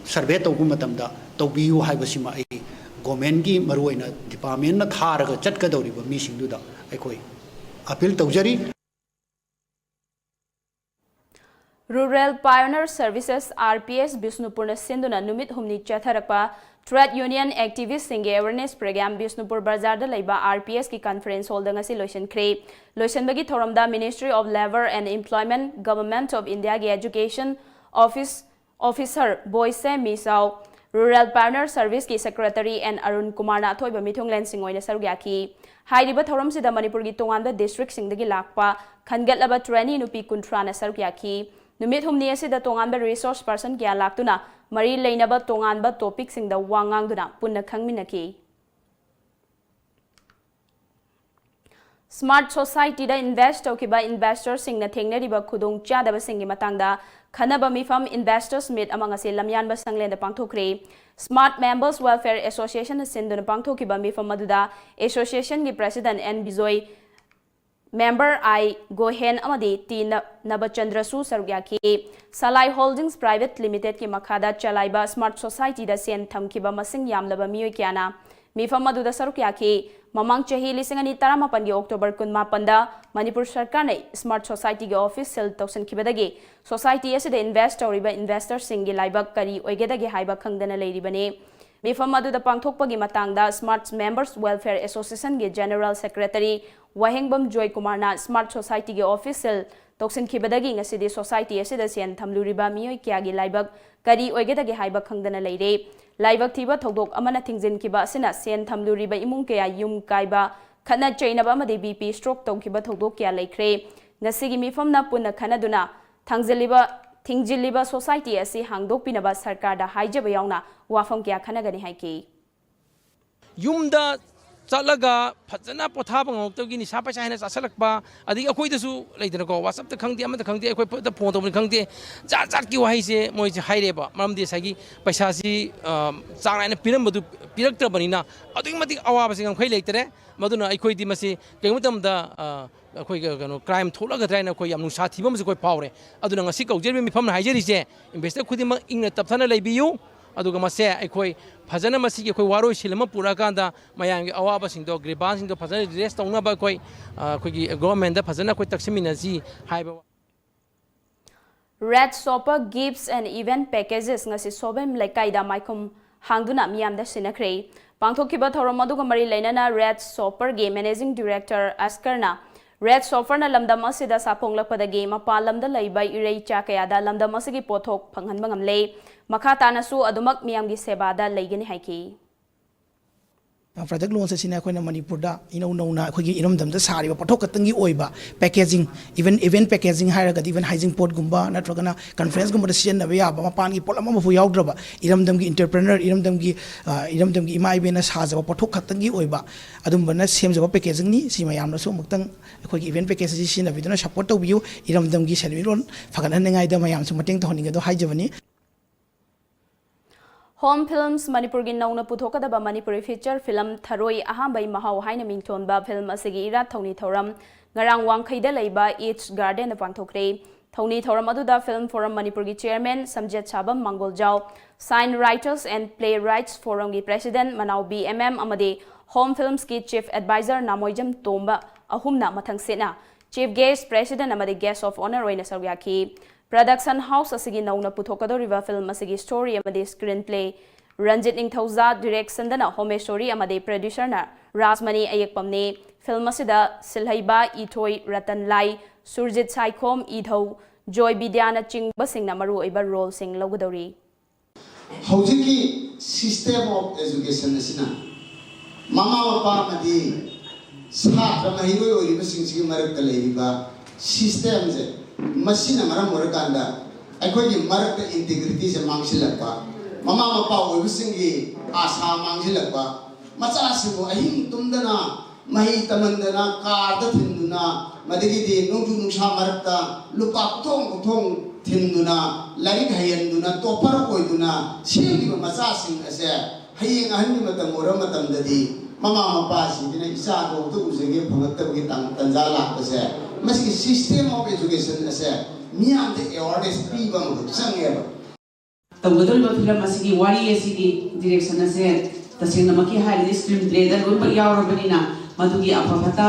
ꯁꯔꯚꯦ ꯇꯧꯕ ꯃꯇꯝꯗ ꯇꯧꯕꯤꯌꯨ ꯍꯥꯏꯕꯁꯤꯃ ꯑꯩ ꯒꯣꯔꯃꯦꯟꯒꯤ, ꯃꯔꯨꯑꯣꯏꯅ ꯗꯤꯄꯥꯔꯠꯃꯦꯟꯅ ꯊꯥꯔꯒ ꯆꯠꯀꯗꯧꯔꯤꯕ ꯃꯤꯁꯤꯡꯗꯨꯗ ꯑꯩꯈꯣꯏ ꯑꯄꯤꯜ ꯇꯧꯖꯔꯤ꯫ Rural Pioneer Services, R P S, ꯕꯤꯁꯅꯨꯄꯨꯔꯅ ꯁꯤꯟꯗꯨꯅ ꯅꯨꯃꯤꯠ ꯍꯨꯝꯅꯤ ꯆꯠꯊꯔꯛꯄ ꯇ꯭ꯔꯦꯗ ꯌꯨꯅꯤꯌꯟ ꯑꯦꯛꯇꯤꯚꯤꯁꯁꯤꯡꯒꯤ ꯑꯦꯋꯦꯔꯅꯦꯁ ꯄ꯭ꯔꯣꯒ꯭ꯔꯥꯝ ꯕꯤꯁꯅꯨꯄꯨꯔ ꯕꯖꯥꯔꯗ ꯂꯩꯕ R P S ꯀꯤ ꯀꯟꯐꯔꯦꯟꯁ ꯍꯣꯜꯗ ꯉꯁꯤ ꯂꯣꯏꯁꯤꯟꯈ꯭ꯔꯦ꯫ ꯂꯣꯏꯁꯤꯟꯕꯒꯤ ꯊꯧꯔꯝꯗ Ministry of Labour and Employment, Government of India ꯒꯤ Education Office Officer ꯕꯣꯏꯁꯦ ꯃꯤꯁꯥꯎ, Rural Pioneer Service ꯀꯤ Secretary N ꯑꯔꯨꯟ ꯀꯨꯃꯥꯔꯅ ꯑꯊꯣꯏꯕ ꯃꯤꯊꯨꯡꯂꯦꯟꯁꯤꯡ ꯑꯣꯏꯅ ꯁꯔꯨꯛ ꯌꯥꯈꯤ꯫ ꯍꯥꯏꯔꯤꯕ ꯊꯧꯔꯝꯁꯤꯗ ꯃꯅꯤꯄꯨꯔꯒꯤ ꯇꯣꯉꯥꯟꯕ ꯗꯤꯁꯇ꯭ꯔꯤꯛꯁꯤꯡꯗꯒꯤ ꯂꯥꯛꯄ ꯈꯟꯒꯠꯂꯕ ꯇ꯭ꯔꯦꯅꯤ ꯅꯨꯄꯤ ꯀꯨꯟꯊ꯭ꯔꯥꯅ ꯁꯔꯨꯛ ꯌꯥꯈꯤ꯫ ꯅꯨꯃꯤꯠ ꯍꯨꯝꯅꯤ ꯑꯁꯤꯗ ꯇꯣꯉꯥꯟꯕ ꯔꯤꯁꯣꯔꯁ ꯄꯔꯁꯟ ꯀꯌꯥ ꯂꯥꯛꯇꯨꯅ ꯃꯔꯤ ꯂꯩꯅꯕ ꯇꯣꯉꯥꯟꯕ ꯇꯣꯄꯤꯛꯁꯤꯡꯗ ꯋꯥ ꯉꯥꯡꯗꯨꯅ ꯄꯨꯟꯅ ꯈꯪꯃꯤꯟꯅꯈꯤ꯫ Smart Society ꯗ ꯏꯟꯚꯦꯁ꯭ꯠ ꯇꯧꯈꯤꯕ ꯏꯟꯚꯦꯁ꯭ꯇꯔꯁꯤꯡꯅ ꯊꯦꯡꯅꯔꯤꯕ ꯈꯨꯗꯣꯡꯆꯥꯗꯕꯁꯤꯡꯒꯤ ꯃꯇꯥꯡꯗ ꯈꯟꯅꯕ ꯃꯤꯐꯝ Investors Meet ꯑꯃ ꯉꯁꯤ ꯂꯝꯌꯥꯟꯕ ꯁꯪꯂꯦꯟꯗ ꯄꯥꯡꯊꯣꯛꯈ꯭ꯔꯦ꯫ Smart Members Welfare Association ꯅ ꯁꯤꯟꯗꯨꯅ ꯄꯥꯡꯊꯣꯛꯈꯤꯕ ꯃꯤꯐꯝ ꯑꯗꯨꯗ ꯑꯦꯁꯣꯁꯤꯌꯦꯁꯟꯒꯤ ꯄ꯭ꯔꯦꯁꯤꯗꯦꯟꯠ ꯑꯦꯟ ꯕꯤꯖꯣꯏ, ꯃꯦꯝꯕꯔ ꯑꯥꯏ ꯒꯣꯍꯦꯟ ꯑꯃꯗꯤ ꯇꯤ ꯅ-, ꯅꯕꯆꯟꯗ꯭ꯔꯁꯨ ꯁꯔꯨꯛ ꯌꯥꯈꯤ꯫ ꯁꯂꯥꯏ ꯍꯣꯜꯗꯤꯡꯁ ꯄ꯭ꯔꯥꯏꯚꯦꯠ ꯂꯤꯃꯤꯇꯦꯗꯀꯤ ꯃꯈꯥꯗ ꯆꯂꯥꯏꯕ ꯁ꯭ꯃꯥꯔꯠ ꯁꯣꯁꯥꯏꯇꯤꯗ ꯁꯦꯟ ꯊꯝꯈꯤꯕ ꯃꯁꯤꯡ ꯌꯥꯝꯂꯕ ꯃꯤꯑꯣꯏ ꯀꯌꯥꯅ ꯃꯤꯐꯝ ꯑꯗꯨꯗ ꯁꯔꯨꯛ ꯌꯥꯈꯤ꯫ ꯃꯃꯥꯡ ꯆꯍꯤ ꯂꯤꯁꯤꯡ ꯑꯅꯤ ꯇꯔꯥꯃꯥꯄꯟꯒꯤ ꯑꯣꯛꯇꯣꯕꯔ ꯀꯨꯟꯃꯥꯄꯟꯗ ꯃꯅꯤꯄꯨꯔ ꯁꯔꯀꯥꯔꯅ ꯁ꯭ꯃꯥꯔꯠ ꯁꯣꯁꯥꯏꯇꯤꯒꯤ ꯑꯣꯐꯤꯁ ꯁꯤꯜ ꯇꯧꯁꯤꯟꯈꯤꯕꯗꯒꯤ ꯁꯣꯁꯥꯏꯇꯤ ꯑꯁꯤꯗ ꯏꯟꯚꯦꯁ꯭ꯠ ꯇꯧꯔꯤꯕ ꯏꯟꯚꯦꯁ꯭ꯇꯔꯁꯤꯡꯒꯤ ꯂꯥꯏꯕꯛ ꯀꯔꯤ ꯑꯣꯏꯒꯗꯒꯦ ꯍꯥꯏꯕ ꯈꯪꯗꯅ ꯂꯩꯔꯤꯕꯅꯤ꯫ ꯃꯤꯐꯝ ꯑꯗꯨꯗ ꯄꯥꯡꯊꯣꯛꯄꯒꯤ ꯃꯇꯥꯡꯗ ꯁ꯭ꯃꯥꯔꯠ ꯃꯦꯝꯕꯔꯁ ꯋꯦꯜꯐꯦꯌꯔ ꯑꯦꯁꯣꯁꯤꯌꯦꯁꯟꯒꯤ ꯖꯦꯅꯔꯦꯜ ꯁꯦꯀ꯭ꯔꯦꯇꯔꯤ ꯋꯥꯍꯦꯡꯕꯝ ꯖꯣꯏꯀꯨꯃꯥꯔꯅ ꯁ꯭ꯃꯥꯔꯠ ꯁꯣꯁꯥꯏꯇꯤꯒꯤ ꯑꯣꯐꯤꯁ ꯁꯤꯜ ꯇꯧꯁꯤꯟꯈꯤꯕꯗꯒꯤ ꯉꯁꯤꯗꯤ ꯁꯣꯁꯥꯏꯇꯤ ꯑꯁꯤꯗ ꯁꯦꯟ ꯊꯝꯂꯨꯔꯤꯕ ꯃꯤꯑꯣꯏ ꯀꯌꯥꯒꯤ ꯂꯥꯏꯕꯛ ꯀꯔꯤ ꯑꯣꯏꯒꯗꯒꯦ ꯍꯥꯏꯕ ꯈꯪꯗꯅ ꯂꯩꯔꯦ꯫ ꯂꯥꯏꯕꯛ ꯊꯤꯕ ꯊꯧꯗꯣꯛ ꯑꯃꯅ ꯊꯤꯡꯖꯤꯟꯈꯤꯕ ꯑꯁꯤꯅ ꯁꯦꯟ ꯊꯝꯂꯨꯔꯤꯕ ꯏꯃꯨꯡ ꯀꯌꯥ ꯌꯨꯝ ꯀꯥꯏꯕ, ꯈꯠꯅ ꯆꯩꯅꯕ ꯑꯃꯗꯤ BP stroke ꯇꯧꯈꯤꯕ ꯊꯧꯗꯣꯛ ꯀꯌꯥ ꯂꯩꯈ꯭ꯔꯦ꯫ ꯉꯁꯤꯒꯤ ꯃꯤꯐꯝꯅ ꯄꯨꯟꯅ ꯈꯟꯅꯗꯨꯅ ꯊꯥꯡꯖꯤꯜꯂꯤꯕ, ꯊꯤꯡꯖꯤꯜꯂꯤꯕ ꯁꯣꯁꯥꯏꯇꯤ ꯑꯁꯤ ꯍꯥꯡꯗꯣꯛꯄꯤꯅꯕ ꯁꯔꯀꯥꯔꯗ ꯍꯥꯏꯖꯕ ꯌꯥꯎꯅ ꯋꯥꯐꯝ ꯀꯌꯥ ꯈꯟꯅꯒꯅꯤ ꯍꯥꯏꯈꯤ꯫ ꯌꯨꯝꯗ ꯆꯠꯂꯒ ꯐꯖꯅ ꯄꯣꯊꯥꯕ ꯉꯝꯃꯛꯇꯕꯒꯤ ꯅꯤꯁꯥ ꯄꯩꯁꯥ ꯍꯦꯟꯅ ꯆꯥꯁꯤꯜꯂꯛꯄ, ꯑꯗꯒꯤ ꯑꯩꯈꯣꯏꯗꯁꯨ ꯂꯩꯗꯅꯀꯣ, WhatsApp-ꯇ ꯈꯪꯗꯦ, ꯑꯃꯗ ꯈꯪꯗꯦ, ꯑꯩꯈꯣꯏ ꯐꯣꯟ ꯇꯧꯕꯅꯤ ꯈꯪꯗꯦ, ꯖꯥꯠ ꯖꯥꯠꯀꯤ ꯋꯥꯍꯩꯁꯦ ꯃꯣꯏꯁꯦ ꯍꯥꯏꯔꯦꯕ꯫ ꯃꯔꯝꯗꯤ ꯉꯁꯥꯏꯒꯤ ꯄꯩꯁꯥꯁꯤ, ꯑ, ꯆꯥꯡ ꯅꯥꯏꯅ ꯄꯤꯔꯝꯕꯗꯨ ꯄꯤꯔꯛꯇ꯭ꯔꯕꯅꯤꯅ ꯑꯗꯨꯛꯀꯤ ꯃꯇꯤꯛ ꯑꯋꯥꯕꯁꯤ ꯉꯝꯈꯩ ꯂꯩꯇꯔꯦ꯫ ꯃꯗꯨꯅ ꯑꯩꯈꯣꯏꯗꯤ ꯃꯁꯤ ꯀꯔꯤꯒꯨꯝꯕ ꯃꯇꯝꯗ, ꯑ, ꯑꯩꯈꯣꯏꯒꯤ ꯀꯩꯅꯣ crime ꯊꯣꯛꯂꯛꯀꯗ꯭ꯔꯥ ꯍꯥꯏꯅ ꯑꯩꯈꯣꯏ ꯌꯥꯝ ꯅꯨꯡꯁꯥ ꯊꯤꯕ ꯑꯃꯁꯨ ꯑꯩꯈꯣꯏ ꯐꯥꯎꯔꯦ꯫ ꯑꯗꯨꯅ ꯉꯁꯤ ꯀꯧꯖꯔꯤꯕ ꯃꯤꯐꯝꯅ ꯍꯥꯏꯖꯔꯤꯁꯦ, investor ꯈꯨꯗꯤꯡꯃꯛ ꯏꯪꯅ ꯇꯞꯊꯅ ꯂꯩꯕꯤꯌꯨ꯫ ꯑꯗꯨꯒ ꯃꯁꯦ ꯑꯩꯈꯣꯏ ꯐꯖꯅ ꯃꯁꯤꯒꯤ ꯑꯩꯈꯣꯏ ꯋꯥꯔꯣꯏꯁꯤꯟ ꯑꯃ ꯄꯨꯔꯛꯑꯀꯥꯟꯗ ꯃꯌꯥꯝꯒꯤ ꯑꯋꯥꯕꯁꯤꯡꯗꯣ, grievanceꯁꯤꯡꯗꯣ ꯐꯖꯅ redress ꯇꯧꯅꯕ ꯑꯩꯈꯣꯏ, ꯑ, ꯑꯩꯈꯣꯏꯒꯤ government-ꯇ ꯐꯖꯅ ꯑꯩꯈꯣꯏ ꯇꯛꯁꯤꯟꯃꯤꯟꯅꯁꯤ ꯍꯥꯏꯕ꯫ Red Shopper Gifts and Event Packages ꯉꯁꯤ ꯁꯣꯕꯦꯝ ꯂꯩꯀꯥꯏꯗ ꯃꯥꯏꯈꯨꯝ ꯍꯥꯡꯗꯨꯅ ꯃꯤꯌꯥꯝꯗ ꯁꯤꯟꯅꯈ꯭ꯔꯦ꯫ ꯄꯥꯡꯊꯣꯛꯈꯤꯕ ꯊꯧꯔꯝ ꯑꯗꯨꯒ ꯃꯔꯤ ꯂꯩꯅꯅ Red Shopper-ꯒꯤ managing director ꯑꯁꯀꯔꯅ Red Shopper-ꯅ ꯂꯝꯗꯝ ꯑꯁꯤꯗ ꯁꯥꯐꯣꯡꯂꯛꯄꯗꯒꯤ ꯃꯄꯥꯟ ꯂꯝꯗ ꯂꯩꯕ ꯏꯔꯩꯆꯥ ꯀꯌꯥꯗ ꯂꯝꯗꯝ ꯑꯁꯤꯒꯤ ꯄꯣꯠꯊꯣꯛ ꯐꯪꯍꯟꯕ ꯉꯝꯂꯦ꯫ ꯃꯈꯥ ꯇꯥꯅꯁꯨ ꯑꯗꯨꯃꯛ ꯃꯤꯌꯥꯝꯒꯤ ꯁꯦꯕꯥꯗ ꯂꯩꯒꯅꯤ ꯍꯥꯏꯈꯤ꯫ Product launch ꯑꯁꯤꯅ ꯑꯩꯈꯣꯏꯅ ꯃꯅꯤꯄꯨꯔꯗ ꯏꯅꯧ ꯅꯧꯅ ꯑꯩꯈꯣꯏꯒꯤ ꯏꯔꯝꯗꯝꯗ ꯁꯥꯔꯤꯕ ꯄꯣꯠꯊꯣꯛ ꯈꯛꯇꯪꯒꯤ ꯑꯣꯏꯕ packaging, even event packaging ꯍꯥꯏꯔꯒꯗꯤ even ꯍꯩꯖꯤꯡꯄꯣꯠꯀꯨꯝꯕ ꯅꯠꯇ꯭ꯔꯒꯅ conferenceꯀꯨꯝꯕꯗ ꯁꯤꯖꯤꯟꯅꯕ ꯌꯥꯕ ꯃꯄꯥꯟꯒꯤ ꯄꯣꯠꯂꯝ ꯑꯃꯐꯥꯎ ꯌꯥꯎꯗ꯭ꯔꯕ ꯏꯔꯝꯗꯝꯒꯤ entrepreneur, ꯏꯔꯝꯗꯝꯒꯤ, ꯑ, ꯏꯔꯝꯗꯝꯒꯤ ꯏꯃꯥ ꯏꯕꯦꯟꯅ ꯁꯥꯖꯕ ꯄꯣꯠꯊꯣꯛ ꯈꯛꯇꯪꯒꯤ ꯑꯣꯏꯕ ꯑꯗꯨꯝꯕꯅ ꯁꯦꯝꯖꯕ packagingꯅꯤ꯫ ꯁꯤ ꯃꯌꯥꯝꯅꯁꯨ ꯑꯃꯨꯛꯇꯪ ꯑꯩꯈꯣꯏꯒꯤ event package ꯑꯁꯤ ꯁꯤꯖꯤꯟꯅꯕꯤꯗꯨꯅ support ꯇꯧꯕꯤꯌꯨ꯫ ꯏꯔꯝꯗꯝꯒꯤ ꯁꯦꯟꯃꯤꯠꯂꯣꯟ ꯐꯒꯠꯍꯟꯅꯤꯡꯉꯥꯏꯗ ꯃꯌꯥꯝꯁꯨ ꯃꯇꯦꯡ ꯇꯧꯍꯟꯅꯤꯡꯉꯦ ꯑꯗꯣ ꯍꯥꯏꯖꯕꯅꯤ꯫ Home Films ꯃꯅꯤꯄꯨꯔꯒꯤ ꯅꯧꯅ ꯄꯨꯊꯣꯛꯀꯗꯕ ꯃꯅꯤꯄꯨꯔꯤ feature film ꯊꯔꯣꯏ ꯑꯍꯥꯟꯕꯩ ꯃꯍꯥꯎ ꯍꯥꯏꯅ ꯃꯤꯡꯊꯣꯟꯕ film ꯑꯁꯤꯒꯤ ꯏꯔꯥꯠ ꯊꯧꯅꯤ ꯊꯧꯔꯝ ꯉꯔꯥꯡ ꯋꯥꯡꯈꯩꯗ ꯂꯩꯕ H Garden-ꯗ ꯄꯥꯡꯊꯣꯛꯈ꯭ꯔꯦ꯫ ꯊꯧꯅꯤ ꯊꯧꯔꯝ ꯑꯗꯨꯗ Film Forum ꯃꯅꯤꯄꯨꯔꯒꯤ chairman ꯁꯝꯖꯦꯠ ꯁꯥꯕꯝ ꯃꯥꯡꯒꯣꯜꯖꯥꯎ, Sign Writers and Playwrights Forum-ꯒꯤ president ꯃꯅꯥꯎꯕꯤ M M ꯑꯃꯗꯤ Home Films-ꯀꯤ chief advisor ꯅꯥꯃꯣꯏꯖꯝ ꯇꯣꯝꯕ ꯑꯍꯨꯝꯅ ꯃꯊꯪꯁꯤꯠꯅ chief guest, president ꯑꯃꯗꯤ guest of honour ꯑꯣꯏꯅ ꯁꯔꯨꯛ ꯌꯥꯈꯤ꯫ Production house ꯑꯁꯤꯒꯤ ꯅꯧꯅ ꯄꯨꯊꯣꯛꯀꯗꯧꯔꯤꯕ film ꯑꯁꯤꯒꯤ story ꯑꯃꯗꯤ screenplay ꯔꯟꯖꯤꯠ ꯅꯤꯡꯊꯧꯖꯥ, direction-ꯗꯅ ꯍꯣꯃꯦꯁꯣꯔꯤ ꯑꯃꯗꯤ producer-ꯅ ꯔꯥꯖꯃꯅꯤ ꯑꯌꯦꯛꯄꯝꯅꯤ꯫ Film ꯑꯁꯤꯗ ꯁꯤꯜꯍꯩꯕ ꯏꯊꯣꯏ, ꯔꯇꯟ ꯂꯥꯏ, ꯁꯨꯔꯖꯤꯠ ꯁꯥꯏꯈꯣꯝ, ꯏꯙꯧ, ꯖꯣꯏ ꯕꯤꯗ꯭ꯌꯥꯅꯆꯤꯡꯕꯁꯤꯡꯅ ꯃꯔꯨꯑꯣꯏꯕ role-ꯁꯤꯡ ꯂꯧꯒꯗꯧꯔꯤ꯫ ꯍꯧꯖꯤꯛꯀꯤ system of education ꯑꯁꯤꯅ ꯃꯃꯥ ꯃꯄꯥ ꯑꯃꯗꯤ ꯁꯥꯇ꯭ꯔ ꯃꯍꯩꯔꯣꯏ ꯑꯣꯏꯔꯤꯕꯁꯤꯡꯁꯤꯒꯤ ꯃꯔꯛꯇ ꯂꯩꯔꯤꯕ system-ꯁꯦ, ꯃꯁꯤꯅ ꯃꯔꯝ ꯑꯣꯏꯔꯀꯥꯟꯗ ꯑꯩꯈꯣꯏꯒꯤ ꯃꯔꯛꯇ integrity-ꯁꯦ ꯃꯥꯡꯁꯤꯜꯂꯛꯄ, ꯃꯃꯥ ꯃꯄꯥ ꯑꯣꯏꯕꯁꯤꯡꯒꯤ ꯑꯥꯁꯥ ꯃꯥꯡꯁꯤꯜꯂꯛꯄ, ꯃꯆꯥꯁꯤꯡꯕꯨ ꯑꯍꯤꯡ ꯇꯨꯝꯗꯅ ꯃꯍꯩ ꯇꯝꯍꯟꯗꯅ ꯀꯥꯔꯗ ꯊꯤꯟꯗꯨꯅ, ꯃꯗꯒꯤꯗꯤ ꯅꯣꯡꯖꯨ ꯅꯨꯡꯁꯥ ꯃꯔꯛꯇ ꯂꯨꯄꯥ ꯀꯣꯛꯊꯣꯡ ꯀꯣꯛꯊꯣꯡ ꯊꯤꯟꯗꯨꯅ ꯂꯥꯏꯔꯤꯛ ꯍꯩꯍꯟꯗꯨꯅ ꯇꯣꯞꯄꯔ ꯑꯣꯏꯗꯨꯅ ꯁꯦꯝꯈꯤꯕ ꯃꯆꯥꯁꯤꯡ ꯑꯁꯦ ꯍꯌꯦꯡ ꯑꯍꯟꯒꯤ ꯃꯇꯝ ꯑꯣꯏꯔꯕ ꯃꯇꯝꯗꯗꯤ ꯃꯃꯥ ꯃꯄꯥꯁꯤꯡꯁꯤꯅ ꯏꯆꯥꯗꯣ ꯑꯝꯇ ꯎꯖꯒꯦ ꯐꯪꯉꯛꯇꯕꯒꯤ ꯇꯥꯟ-, ꯇꯥꯟꯖꯥ ꯂꯥꯛꯄꯁꯦ, ꯃꯁꯤꯒꯤ system of education ꯑꯁꯦ ꯃꯤꯌꯥꯝꯗ awareness ꯄꯤꯕ ꯑꯃꯈꯛ ꯆꯪꯉꯦꯕ꯫ ꯇꯧꯒꯗꯧꯔꯤꯕ ꯐꯤꯂꯝ ꯑꯁꯤꯒꯤ ꯋꯥꯔꯤ ꯑꯁꯤꯒꯤ direction ꯑꯁꯦ ꯇꯁꯦꯡꯅꯃꯛꯀꯤ ꯍꯥꯏꯔꯗꯤ screen playꯗ ꯂꯣꯏꯅꯃꯛ ꯌꯥꯎꯔꯕꯅꯤꯅ ꯃꯗꯨꯒꯤ ꯑꯐ ꯐꯠꯇ,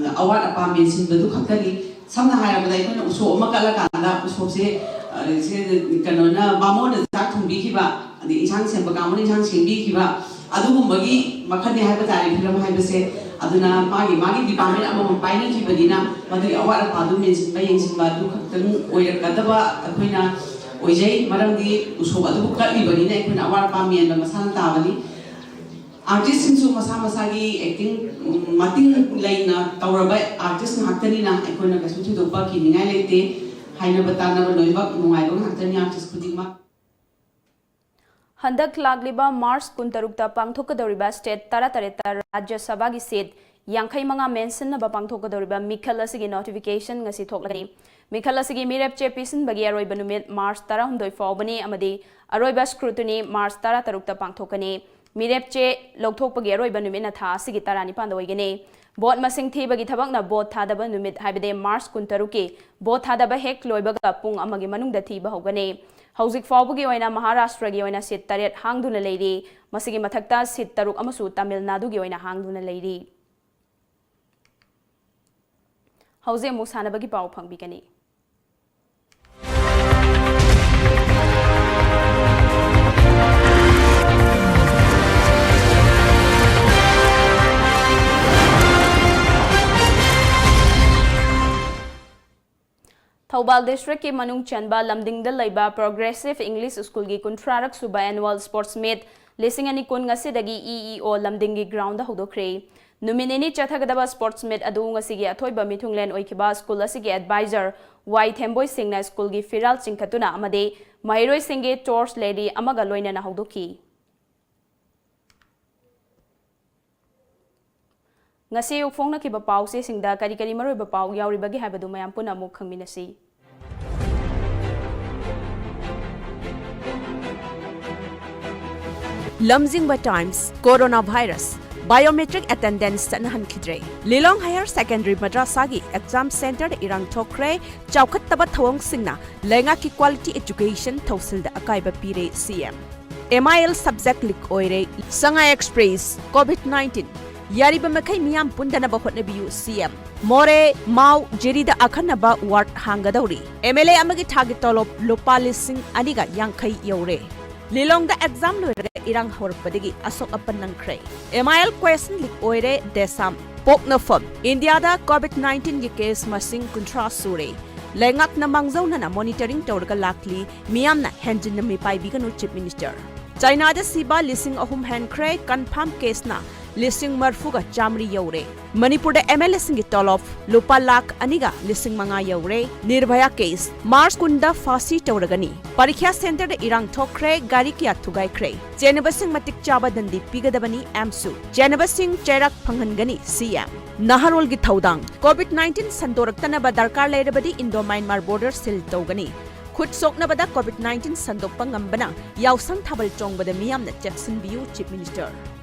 ꯑ, ꯑꯋꯥꯠ ꯑꯄꯥ ꯃꯦꯟꯁꯤꯟꯕꯗꯨ ꯈꯛꯇꯅꯤ꯫ ꯁꯝꯅ ꯍꯥꯏꯔꯕꯗ ꯑꯩꯈꯣꯏꯅ ꯎꯁꯣꯞ ꯑꯃ ꯀꯠꯂꯀꯥꯟꯗ ꯎꯁꯣꯞꯁꯦ, ꯑ, ꯁꯦ ꯀꯩꯅꯣꯅ ꯕꯥꯃꯣꯟꯅ ꯆꯥꯛ ꯊꯣꯡꯕꯤꯈꯤꯕ, ꯑꯗꯩ ꯏꯟꯁꯥꯡ ꯁꯦꯝꯕ ꯀꯥꯡꯕꯨꯅ ꯏꯟꯁꯥꯡ ꯁꯦꯝꯕꯤꯈꯤꯕ, ꯑꯗꯨꯒꯨꯝꯕꯒꯤ ꯃꯈꯜꯅꯤ ꯍꯥꯏꯕ ꯇꯥꯔꯦ ꯐꯤꯂꯝ ꯍꯥꯏꯕꯁꯦ꯫ ꯑꯗꯨꯅ ꯃꯥꯒꯤ ꯃꯥꯒꯤ department ꯑꯃꯃꯝ ꯄꯥꯏꯅꯈꯤꯕꯅꯤꯅ ꯃꯗꯨꯒꯤ ꯑꯋꯥꯠ ꯑꯄꯥꯗꯨ ꯃꯦꯟꯁꯤꯟꯕ ꯌꯦꯡꯁꯤꯟꯕ ꯑꯗꯨ ꯈꯛꯇꯪ ꯑꯣꯏꯔꯛꯀꯗꯕ ꯑꯩꯈꯣꯏꯅ ꯑꯣꯏꯖꯩ꯫ ꯃꯔꯝꯗꯤ ꯎꯁꯣꯞ ꯑꯗꯨꯕꯨ ꯀꯠꯂꯤꯕꯅꯤꯅ ꯑꯩꯈꯣꯏꯅ ꯑꯋꯥꯠ ꯑꯄꯥ ꯃꯦꯟꯕ ꯃꯁꯥꯅ ꯇꯥꯕꯅꯤ꯫ Artistꯁꯤꯡꯁꯨ ꯃꯁꯥ ꯃꯁꯥꯒꯤ acting, ꯎꯝ, ꯃꯇꯤꯡ ꯂꯩꯅ ꯇꯧꯔꯕ artist ꯉꯥꯛꯇꯅꯤꯅ ꯑꯩꯈꯣꯏꯅ ꯀꯩꯁꯨ ꯊꯣꯏꯗꯣꯛꯄ ꯀꯤꯅꯤꯡꯉꯥꯏ ꯂꯩꯇꯦ꯫ ꯍꯥꯏꯅꯕ ꯇꯥꯅꯕ ꯂꯣꯏꯅꯃꯛ ꯅꯨꯡꯉꯥꯏꯕ ꯉꯥꯛꯇꯅꯤ artist ꯈꯨꯗꯤꯡꯃꯛ꯫ ꯍꯟꯗꯛ ꯂꯥꯛꯂꯤꯕ March ꯀꯨꯟꯇꯔꯨꯛꯇ ꯄꯥꯡꯊꯣꯛꯀꯗꯧꯔꯤꯕ state ꯇꯔꯥꯇꯔꯦꯠꯇ ꯔꯥꯖ꯭ꯌ ꯁꯚꯥꯒꯤ seat ꯌꯥꯡꯈꯩ ꯃꯉꯥ ꯃꯦꯟꯁꯤꯟꯅꯕ ꯄꯥꯡꯊꯣꯛꯀꯗꯧꯔꯤꯕ ꯃꯤꯈꯜ ꯑꯁꯤꯒꯤ notification ꯉꯁꯤ ꯊꯣꯛꯂꯒꯅꯤ꯫ ꯃꯤꯈꯜ ꯑꯁꯤꯒꯤ ꯃꯤꯔꯦꯞ ꯆꯦ ꯄꯤꯁꯤꯟꯕꯒꯤ ꯑꯔꯣꯏꯕ ꯅꯨꯃꯤꯠ March ꯇꯔꯥꯍꯨꯝꯗꯣꯏ ꯐꯥꯎꯕꯅꯤ ꯑꯃꯗꯤ ꯑꯔꯣꯏꯕ scrutiny March ꯇꯔꯥꯇꯔꯨꯛꯇ ꯄꯥꯡꯊꯣꯛꯀꯅꯤ꯫ ꯃꯤꯔꯦꯞ ꯆꯦ ꯂꯧꯊꯣꯛꯄꯒꯤ ꯑꯔꯣꯏꯕ ꯅꯨꯃꯤꯠꯅ ꯊꯥ ꯑꯁꯤꯒꯤ ꯇꯔꯥꯅꯤꯄꯥꯟꯗ ꯑꯣꯏꯒꯅꯤ꯫ Vote ꯃꯁꯤꯡ ꯊꯤꯕꯒꯤ ꯊꯕꯛꯅ vote ꯊꯥꯗꯕ ꯅꯨꯃꯤꯠ, ꯍꯥꯏꯕꯗꯤ March ꯀꯨꯟꯇꯔꯨꯛꯀꯤ vote ꯊꯥꯗꯕ ꯍꯦꯛ ꯂꯣꯏꯕꯒ ꯄꯨꯡ ꯑꯃꯒꯤ ꯃꯅꯨꯡꯗ ꯊꯤꯕ ꯍꯧꯒꯅꯤ꯫ ꯍꯧꯖꯤꯛ ꯐꯥꯎꯕꯒꯤ ꯑꯣꯏꯅ ꯃꯍꯥꯔꯥꯁꯇ꯭ꯔꯒꯤ ꯑꯣꯏꯅ seat ꯇꯔꯦꯠ ꯍꯥꯡꯗꯨꯅ ꯂꯩꯔꯤ꯫ ꯃꯁꯤꯒꯤ ꯃꯊꯛꯇ seat ꯇꯔꯨꯛ ꯑꯃꯁꯨ ꯇꯥꯃꯤꯜ ꯅꯥꯗꯨꯒꯤ ꯑꯣꯏꯅ ꯍꯥꯡꯗꯨꯅ ꯂꯩꯔꯤ꯫ ꯍꯧꯖꯤꯛ ꯑꯃꯨꯛ ꯁꯥꯟꯅꯕꯒꯤ ꯄꯥꯎ ꯐꯪꯕꯤꯒꯅꯤ꯫ ꯊꯧꯕꯥꯜ districtꯀꯤ ꯃꯅꯨꯡ ꯆꯟꯕ ꯂꯝꯗꯤꯡꯗ ꯂꯩꯕ Progressive English Schoolꯒꯤ ꯀꯨꯟꯊ꯭ꯔꯥꯔꯛ ꯁꯨꯕ annual sports meet ꯂꯤꯁꯤꯡ ꯑꯅꯤ ꯀꯨꯟ ꯉꯁꯤꯗꯒꯤ E E O ꯂꯝꯗꯤꯡꯒꯤ groundꯗ ꯍꯧꯗꯣꯛꯈ꯭ꯔꯦ꯫ ꯅꯨꯃꯤꯠ ꯅꯤꯅꯤ ꯆꯠꯊꯒꯗꯕ sports meet ꯑꯗꯨ ꯉꯁꯤꯒꯤ ꯑꯊꯣꯏꯕ ꯃꯤꯊꯨꯡꯂꯦꯟ ꯑꯣꯏꯈꯤꯕ school ꯑꯁꯤꯒꯤ advisor ꯋꯥꯏ ꯊꯦꯝꯕꯣꯏ ꯁꯤꯡꯅ schoolꯒꯤ ꯐꯤꯔꯥꯜ ꯆꯤꯡꯈꯠꯇꯨꯅ ꯑꯃꯗꯤ ꯃꯍꯩꯔꯣꯏꯁꯤꯡꯒꯤ torch ꯂꯩꯔꯤ ꯑꯃꯒ ꯂꯣꯏꯅꯅ ꯍꯧꯗꯣꯛꯈꯤ꯫ ꯉꯁꯤ ꯑꯌꯨꯛ ꯐꯣꯡꯅꯈꯤꯕ ꯄꯥꯎꯆꯦꯁꯤꯡꯗ ꯀꯔꯤ ꯀꯔꯤ ꯃꯔꯨꯑꯣꯏꯕ ꯄꯥꯎ ꯌꯥꯎꯔꯤꯕꯒꯦ ꯍꯥꯏꯕꯗꯨ ꯃꯌꯥꯝ ꯄꯨꯟꯅ ꯑꯃꯨꯛ ꯈꯪꯃꯤꯟꯅꯁꯤ꯫ ꯂꯝꯖꯤꯡꯕ times, corona virus, biometric attendance ꯆꯠꯅꯍꯟꯈꯤꯗ꯭ꯔꯦ꯫ ꯂꯤꯂꯣꯡ ꯍꯥꯌꯔ ꯁꯦꯀꯦꯟꯗꯔꯤ ꯃꯗ꯭ꯔꯁꯥꯒꯤ ꯑꯦꯛꯖꯥꯝ ꯁꯦꯟꯇꯔꯗ ꯏꯔꯥꯡ ꯊꯣꯛꯈ꯭ꯔꯦ, ꯆꯥꯎꯈꯠꯇꯕ ꯊꯧꯑꯣꯡꯁꯤꯡꯅ ꯂꯩꯉꯥꯛꯀꯤ ꯀ꯭ꯋꯥꯂꯤꯇꯤ ꯑꯦꯖꯨꯀꯦꯁꯟ ꯊꯧꯁꯤꯜꯗ ꯑꯀꯥꯏꯕ ꯄꯤꯔꯦ, ꯁꯤ ꯑꯦꯝ꯫ ꯑꯦꯝ ꯑꯥꯏ ꯑꯦꯜ ꯁꯕꯖꯦꯛ ꯂꯤꯛ ꯑꯣꯏꯔꯦ꯫ ꯁꯉꯥꯏ ꯑꯦꯛꯁꯄ꯭ꯔꯦꯁ, ꯀꯣꯚꯤꯗ ꯅꯥꯏꯟꯇꯤꯟ, ꯌꯥꯔꯤꯕ ꯃꯈꯩ ꯃꯤꯌꯥꯝ ꯄꯨꯟꯗꯅꯕ ꯍꯣꯠꯅꯕꯤꯌꯨ, ꯁꯤ ꯑꯦꯝ꯫ ꯃꯣꯔꯦ, ꯃꯥꯎ, ꯖꯤꯔꯤꯗ ꯑꯈꯟꯅꯕ ꯋꯥꯔꯗ ꯍꯥꯡꯒꯗꯧꯔꯤ꯫ ꯑꯦꯝ ꯑꯦꯜ ꯑꯦ ꯑꯃꯒꯤ ꯊꯥꯒꯤ ꯇꯣꯂꯣꯞ ꯂꯨꯄꯥ ꯂꯤꯁꯤꯡ ꯑꯅꯤꯒ ꯌꯥꯡꯈꯩ ꯌꯧꯔꯦ꯫ ꯂꯤꯂꯣꯡꯗ ꯑꯦꯛꯖꯥꯝ ꯂꯣꯏꯔꯒ ꯏꯔꯥꯡ ꯍꯧꯔꯛꯄꯗꯒꯤ ꯑꯁꯣꯛ ꯑꯄꯟ ꯅꯪꯈ꯭ꯔꯦ꯫ ꯑꯦꯝ ꯑꯥꯏ ꯑꯦꯜ ꯀ꯭ꯋꯦꯁꯟ ꯂꯤꯛ ꯑꯣꯏꯔꯦ, ꯗꯦꯁꯥꯝ꯫ ꯄꯣꯛꯅꯐꯝ, ꯏꯟꯗꯤꯌꯥꯗ ꯀꯣꯚꯤꯗ ꯅꯥꯏꯟꯇꯤꯟꯒꯤ ꯀꯦꯁ ꯃꯁꯤꯡ ꯀꯨꯟꯊ꯭ꯔꯥ ꯁꯨꯔꯦ꯫ ꯂꯩꯉꯥꯛꯅ ꯃꯥꯡꯖꯧꯅꯅ ꯃꯣꯅꯤꯇꯔꯤꯡ ꯇꯧꯔꯒ ꯂꯥꯛꯂꯤ, ꯃꯤꯌꯥꯝꯅ ꯍꯦꯟꯖꯤꯟꯅ ꯃꯤꯄꯥꯏꯕꯤꯒꯅꯨ, ꯆꯤꯐ ꯃꯤꯅꯤꯁꯇꯔ꯫ ꯆꯥꯏꯅꯥꯗ ꯁꯤꯕ ꯂꯤꯁꯤꯡ ꯑꯍꯨꯝ ꯍꯦꯟꯈ꯭ꯔꯦ, ꯀꯟꯐꯥꯔꯝ ꯀꯦꯁꯅ ꯂꯤꯁꯤꯡ ꯃꯔꯤꯐꯨꯒ ꯆꯥꯃꯔꯤ ꯌꯧꯔꯦ꯫ ꯃꯅꯤꯄꯨꯔꯗ ꯑꯦꯝ ꯑꯦꯜ ꯑꯦꯁꯤꯡꯒꯤ ꯇꯣꯂꯣꯞ ꯂꯨꯄꯥ ꯂꯥꯈ ꯑꯅꯤꯒ ꯂꯤꯁꯤꯡ ꯃꯉꯥ ꯌꯧꯔꯦ꯫ ꯅꯤꯔꯚꯌꯥ ꯀꯦꯁ, ꯃꯥꯔꯆ ꯀꯨꯟꯗ ꯐꯥꯁꯤ ꯇꯧꯔꯒꯅꯤ꯫ ꯄꯔꯤꯈ꯭ꯌꯥ ꯁꯦꯟꯇꯔꯗ ꯏꯔꯥꯡ ꯊꯣꯛꯈ꯭ꯔꯦ, ꯒꯥꯔꯤ ꯀꯌꯥ ꯊꯨꯒꯥꯏꯈ꯭ꯔꯦ꯫ ꯆꯦꯟꯅꯕꯁꯤꯡ ꯃꯇꯤꯛ ꯆꯥꯕ ꯗꯟꯗꯤ ꯄꯤꯒꯗꯕꯅꯤ, ꯑꯦꯝꯁꯨ꯫ ꯆꯦꯟꯅꯕꯁꯤꯡ ꯆꯩꯔꯥꯛ ꯐꯪꯍꯟꯒꯅꯤ, ꯁꯤ ꯑꯦꯝ꯫ ꯅꯍꯥꯔꯣꯜꯒꯤ ꯊꯧꯗꯥꯡ, ꯀꯣꯚꯤꯗ ꯅꯥꯏꯟꯇꯤꯟ ꯁꯟꯗꯣꯔꯛꯇꯅꯕ ꯗꯔꯀꯥꯔ ꯂꯩꯔꯕꯗꯤ ꯏꯟꯗꯣ ꯃ꯭ꯌꯥꯟꯃꯥꯔ ꯕꯣꯔꯗꯔ ꯁꯤꯜ ꯇꯧꯒꯅꯤ꯫ ꯈꯨꯠ ꯁꯣꯛꯅꯕꯗ ꯀꯣꯚꯤꯗ ꯅꯥꯏꯟꯇꯤꯟ ꯁꯟꯗꯣꯛꯄ ꯉꯝꯕꯅ ꯌꯥꯎꯁꯪ ꯊꯥꯕꯜ ꯆꯣꯡꯕꯗ ꯃꯤꯌꯥꯝꯅ ꯆꯦꯛꯁꯤꯟꯕꯤꯌꯨ, ꯆꯤꯐ ꯃꯤꯅꯤꯁꯇꯔ꯫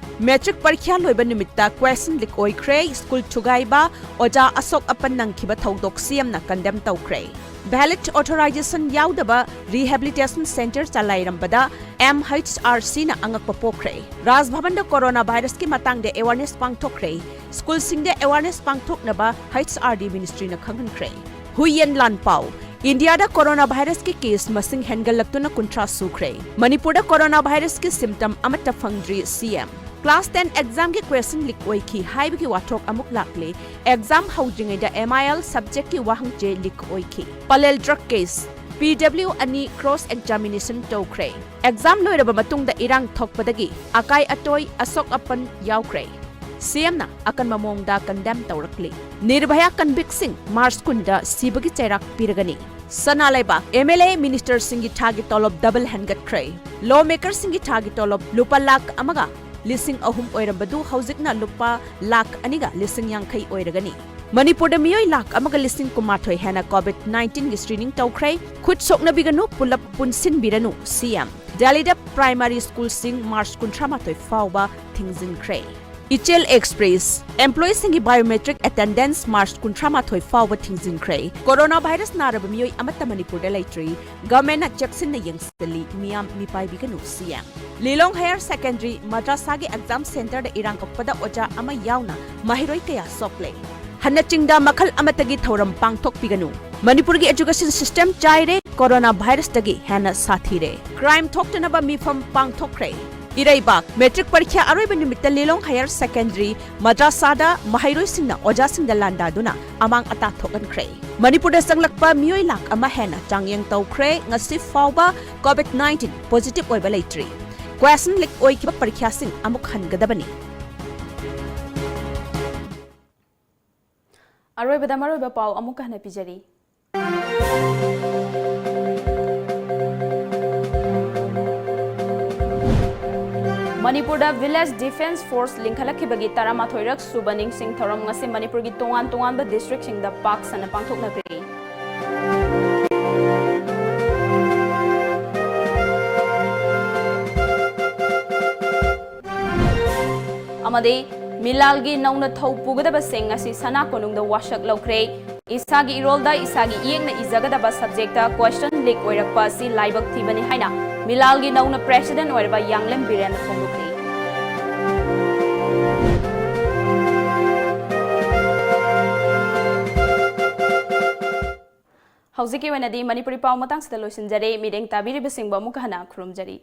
ꯃꯦꯇ꯭ꯔꯤꯛ ꯄꯔꯤꯈ꯭ꯌꯥ ꯂꯣꯏꯕ ꯅꯨꯃꯤꯠꯇ ꯀ꯭ꯋꯦꯁꯟ ꯂꯤꯛ ꯑꯣꯏꯈ꯭ꯔꯦ, ꯁ꯭ꯀꯨꯜ ꯊꯨꯒꯥꯏꯕ, ꯑꯣꯖꯥ ꯑꯁꯣꯛ ꯑꯄꯟ ꯅꯪꯈꯤꯕ ꯊꯧꯗꯣꯛ ꯁꯤ ꯑꯦꯝꯅ ꯀꯟꯗꯦꯝ ꯇꯧꯈ꯭ꯔꯦ꯫ ꯚꯦꯂꯤꯗ ꯑꯣꯊꯣꯔꯥꯏꯖꯦꯁꯟ ꯌꯥꯎꯗꯕ ꯔꯤꯍꯦꯕꯤꯂꯤꯇꯦꯁꯟ ꯁꯦꯟꯇꯔ ꯆꯂꯥꯏꯔꯝꯕꯗ ꯑꯦꯝ ꯑꯩꯆ ꯑꯥꯔ ꯁꯤꯅ ꯑꯉꯛꯄ ꯄꯣꯛꯈ꯭ꯔꯦ꯫ ꯔꯥꯖ ꯚꯕꯟꯗ ꯀꯣꯔꯣꯅꯥ ꯚꯥꯏꯔꯁꯀꯤ ꯃꯇꯥꯡꯗ ꯑꯦꯋꯥꯔꯅꯦꯁ ꯄꯥꯡꯊꯣꯛꯈ꯭ꯔꯦ꯫ ꯁ꯭ꯀꯨꯜꯁꯤꯡꯗ ꯑꯦꯋꯥꯔꯅꯦꯁ ꯄꯥꯡꯊꯣꯛꯅꯕ ꯑꯩꯆ ꯑꯥꯔ ꯗꯤ ꯃꯤꯅꯤꯁꯇ꯭ꯔꯤꯅ ꯈꯪꯍꯟꯈ꯭ꯔꯦ꯫ ꯍꯨꯏꯌꯦꯟ ꯂꯥꯟꯄꯥꯎ, ꯏꯟꯗꯤꯌꯥꯗ ꯀꯣꯔꯣꯅꯥ ꯚꯥꯏꯔꯁꯀꯤ ꯀꯦꯁ ꯃꯁꯤꯡ ꯍꯦꯟꯒꯠꯂꯛꯇꯨꯅ ꯀꯨꯟꯊ꯭ꯔꯥ ꯁꯨꯈ꯭ꯔꯦ꯫ ꯃꯅꯤꯄꯨꯔꯗ ꯀꯣꯔꯣꯅꯥ ꯚꯥꯏꯔꯁꯀꯤ ꯁꯤꯝꯇꯝ ꯑꯃꯠꯇ ꯐꯪꯗ꯭ꯔꯤ, ꯁꯤ ꯑꯦꯝ꯫ ꯀ꯭ꯂꯥꯁ ꯇꯦꯟ ꯑꯦꯛꯖꯥꯝꯒꯤ ꯀ꯭ꯋꯦꯁꯟ ꯂꯤꯛ ꯑꯣꯏꯈꯤ ꯍꯥꯏꯕꯒꯤ ꯋꯥꯊꯣꯛ ꯑꯃꯨꯛ ꯂꯥꯛꯂꯦ꯫ ꯑꯦꯛꯖꯥꯝ ꯍꯧꯗ꯭ꯔꯤꯉꯩꯗ ꯑꯦꯝ ꯑꯥꯏ ꯑꯦꯜ ꯁꯕꯖꯦꯛꯀꯤ ꯋꯥꯍꯪ ꯆꯦ ꯂꯤꯛ ꯑꯣꯏꯈꯤ꯫ ꯄꯂꯦꯜ ꯗ꯭ꯔꯒ ꯀꯦꯁ, ꯄꯤ ꯗꯕ꯭ꯂꯤꯎ ꯑꯅꯤ ꯀ꯭ꯔꯣꯁ ꯑꯦꯛꯖꯥꯃꯤꯅꯦꯁꯟ ꯇꯧꯈ꯭ꯔꯦ꯫ ꯑꯦꯛꯖꯥꯝ ꯂꯣꯏꯔꯕ ꯃꯇꯨꯡꯗ ꯏꯔꯥꯡ ꯊꯣꯛꯄꯗꯒꯤ ꯑꯀꯥꯏ ꯑꯇꯣꯏ, ꯑꯁꯣꯛ ꯑꯄꯟ ꯌꯥꯎꯈ꯭ꯔꯦ꯫ ꯁꯤ ꯑꯦꯝꯅ ꯑꯀꯟꯕ ꯃꯑꯣꯡꯗ ꯀꯟꯗꯦꯝ ꯇꯧꯔꯛꯂꯤ꯫ ꯅꯤꯔꯚꯌꯥ ꯀꯟꯚꯤꯛꯁꯤꯡ ꯃꯥꯔꯆ ꯀꯨꯟꯗ ꯁꯤꯕꯒꯤ ꯆꯩꯔꯥꯛ ꯄꯤꯔꯒꯅꯤ꯫ ꯁꯅꯥ ꯂꯩꯕꯥꯛ, ꯑꯦꯝ ꯑꯦꯜ ꯑꯦ ꯃꯤꯅꯤꯁꯇꯔꯁꯤꯡꯒꯤ ꯊꯥꯒꯤ ꯇꯣꯂꯣꯞ ꯗꯕꯜ ꯍꯦꯟꯒꯠꯈ꯭ꯔꯦ꯫ ꯂꯣ ꯃꯦꯀꯔꯁꯤꯡꯒꯤ ꯊꯥꯒꯤ ꯇꯣꯂꯣꯞ ꯂꯨꯄꯥ ꯂꯥꯈ ꯑꯃꯒ ꯂꯤꯁꯤꯡ ꯑꯍꯨꯝ ꯑꯣꯏꯔꯝꯕꯗꯨ ꯍꯧꯖꯤꯛꯅ ꯂꯨꯄꯥ ꯂꯥꯈ ꯑꯅꯤꯒ ꯂꯤꯁꯤꯡ ꯌꯥꯡꯈꯩ ꯑꯣꯏꯔꯒꯅꯤ꯫ ꯃꯅꯤꯄꯨꯔꯗ ꯃꯤꯑꯣꯏ ꯂꯥꯈ ꯑꯃꯒ ꯂꯤꯁꯤꯡ ꯀꯨꯟꯃꯥꯊꯣꯏ ꯍꯦꯟꯅ COVID nineteenꯒꯤ screening ꯇꯧꯈ꯭ꯔꯦ꯫ ꯈꯨꯠ ꯁꯣꯛꯅꯕꯤꯒꯅꯨ, ꯄꯨꯂꯞ ꯄꯨꯟꯁꯤꯟꯕꯤꯔꯅꯨ, CM꯫ ꯗꯦꯜꯂꯤꯗ primary schoolꯁꯤꯡ March ꯀꯨꯟꯊ꯭ꯔꯥ ꯃꯥꯊꯣꯏ ꯐꯥꯎꯕ ꯊꯤꯡꯖꯤꯟꯈ꯭ꯔꯦ꯫ ꯏꯆꯦꯜ Express, employeeꯁꯤꯡꯒꯤ biometric attendance March ꯀꯨꯟꯊ꯭ꯔꯥ ꯃꯥꯊꯣꯏ ꯐꯥꯎꯕ ꯊꯤꯡꯖꯤꯟꯈ꯭ꯔꯦ꯫ Corona virus ꯅꯥꯔꯕ ꯃꯤꯑꯣꯏ ꯑꯃꯠꯇ ꯃꯅꯤꯄꯨꯔꯗ ꯂꯩꯇ꯭ꯔꯤ꯫ Governmentꯅ ꯆꯦꯛꯁꯤꯟꯅ ꯌꯦꯡꯁꯤꯜꯂꯤ, ꯃꯤꯌꯥꯝ ꯃꯤꯄꯥꯏꯕꯤꯒꯅꯨ, CM꯫ ꯂꯤꯂꯣꯡ Higher Secondary ꯃꯗ꯭ꯔꯁꯥꯒꯤ exam centreꯗ ꯏꯔꯥꯡ ꯀꯛꯄꯗ ꯑꯣꯖꯥ ꯑꯃ ꯌꯥꯎꯅ ꯃꯍꯩꯔꯣꯏ ꯀꯌꯥ ꯁꯣꯛꯂꯦ꯫ ꯍꯟꯅ ꯆꯤꯡꯗ ꯃꯈꯜ ꯑꯃꯠꯇꯒꯤ ꯊꯧꯔꯝ ꯄꯥꯡꯊꯣꯛꯄꯤꯒꯅꯨ꯫ ꯃꯅꯤꯄꯨꯔꯒꯤ education system ꯆꯥꯏꯔꯦ꯫ Corona virusꯇꯒꯤ ꯍꯦꯟꯅ ꯁꯥꯊꯤꯔꯦ꯫ Crime ꯊꯣꯛꯇꯅꯕ ꯃꯤꯐꯝ ꯄꯥꯡꯊꯣꯛꯈ꯭ꯔꯦ꯫ ꯏꯔꯩꯕꯥꯛ, matric ꯄꯔꯤꯈ꯭ꯌꯥ ꯑꯔꯣꯏꯕ ꯅꯨꯃꯤꯠꯇ ꯂꯤꯂꯣꯡ Higher Secondary ꯃꯗ꯭ꯔꯁꯥꯗ ꯃꯍꯩꯔꯣꯏꯁꯤꯡꯅ ꯑꯣꯖꯥꯁꯤꯡꯗ ꯂꯥꯟꯗꯥꯗꯨꯅ ꯑꯃꯥꯡ ꯑꯇꯥ ꯊꯣꯛꯍꯟꯈ꯭ꯔꯦ꯫ ꯃꯅꯤꯄꯨꯔꯗ ꯆꯪꯂꯛꯄ ꯃꯤꯑꯣꯏ ꯂꯥꯈ ꯑꯃ ꯍꯦꯟꯅ ꯆꯥꯡꯌꯦꯡ ꯇꯧꯈ꯭ꯔꯦ꯫ ꯉꯁꯤ ꯐꯥꯎꯕ COVID nineteen positive ꯑꯣꯏꯕ ꯂꯩꯇ꯭ꯔꯤ꯫ Question leak ꯑꯣꯏꯈꯤꯕ ꯄꯔꯤꯈ꯭ꯌꯥꯁꯤꯡ ꯑꯃꯨꯛ ꯍꯟꯒꯗꯕꯅꯤ꯫ ꯑꯔꯣꯏꯕꯗ ꯃꯔꯨꯑꯣꯏꯕ ꯄꯥꯎ ꯑꯃꯨꯛꯀ ꯍꯟꯅ ꯄꯤꯖꯔꯤ꯫ ꯃꯅꯤꯄꯨꯔꯗ Village Defence Force ꯂꯤꯡꯈꯠꯂꯛꯈꯤꯕꯒꯤ ꯇꯔꯥꯃꯥꯊꯣꯏꯔꯛ ꯁꯨꯕ ꯅꯤꯡꯁꯤꯡ ꯊꯧꯔꯝ ꯉꯁꯤ ꯃꯅꯤꯄꯨꯔꯒꯤ ꯇꯣꯉꯥꯟ ꯇꯣꯉꯥꯟꯕ districtꯁꯤꯡꯗ ꯄꯥꯛ ꯁꯟꯅ ꯄꯥꯡꯊꯣꯛꯅꯈ꯭ꯔꯦ꯫ ꯑꯃꯗꯤ ꯃꯤꯂꯥꯜꯒꯤ ꯅꯧꯅ ꯊꯧ ꯄꯨꯒꯗꯕꯁꯤꯡ ꯉꯁꯤ ꯁꯅꯥ ꯀꯣꯅꯨꯡꯗ ꯋꯥꯁꯛ ꯂꯧꯈ꯭ꯔꯦ꯫ ꯏꯁꯥꯒꯤ ꯏꯔꯣꯜꯗ ꯏꯁꯥꯒꯤ ꯏꯌꯦꯛꯅ ꯏꯖꯒꯗꯕ subjectꯇ question leak ꯑꯣꯏꯔꯛꯄ ꯑꯁꯤ ꯂꯥꯏꯕꯛ ꯊꯤꯕꯅꯤ ꯍꯥꯏꯅ ꯃꯤꯂꯥꯜꯒꯤ ꯅꯧꯅ president ꯑꯣꯏꯔꯕ ꯌꯥꯡꯂꯦꯝ ꯕꯤꯔꯦꯟꯅ ꯐꯣꯡꯗꯣꯛꯈꯤ꯫ ꯍꯧꯖꯤꯛꯀꯤ ꯑꯣꯏꯅꯗꯤ ꯃꯅꯤꯄꯨꯔꯤ ꯄꯥꯎ ꯃꯇꯥꯡꯁꯤꯗ ꯂꯣꯏꯁꯤꯟꯖꯔꯦ꯫ ꯃꯤꯠꯌꯦꯡ ꯇꯥꯕꯤꯔꯤꯕꯁꯤꯡꯕꯨ ꯑꯃꯨꯛꯀ ꯍꯟꯅ ꯈꯨꯔꯨꯝꯖꯔꯤ꯫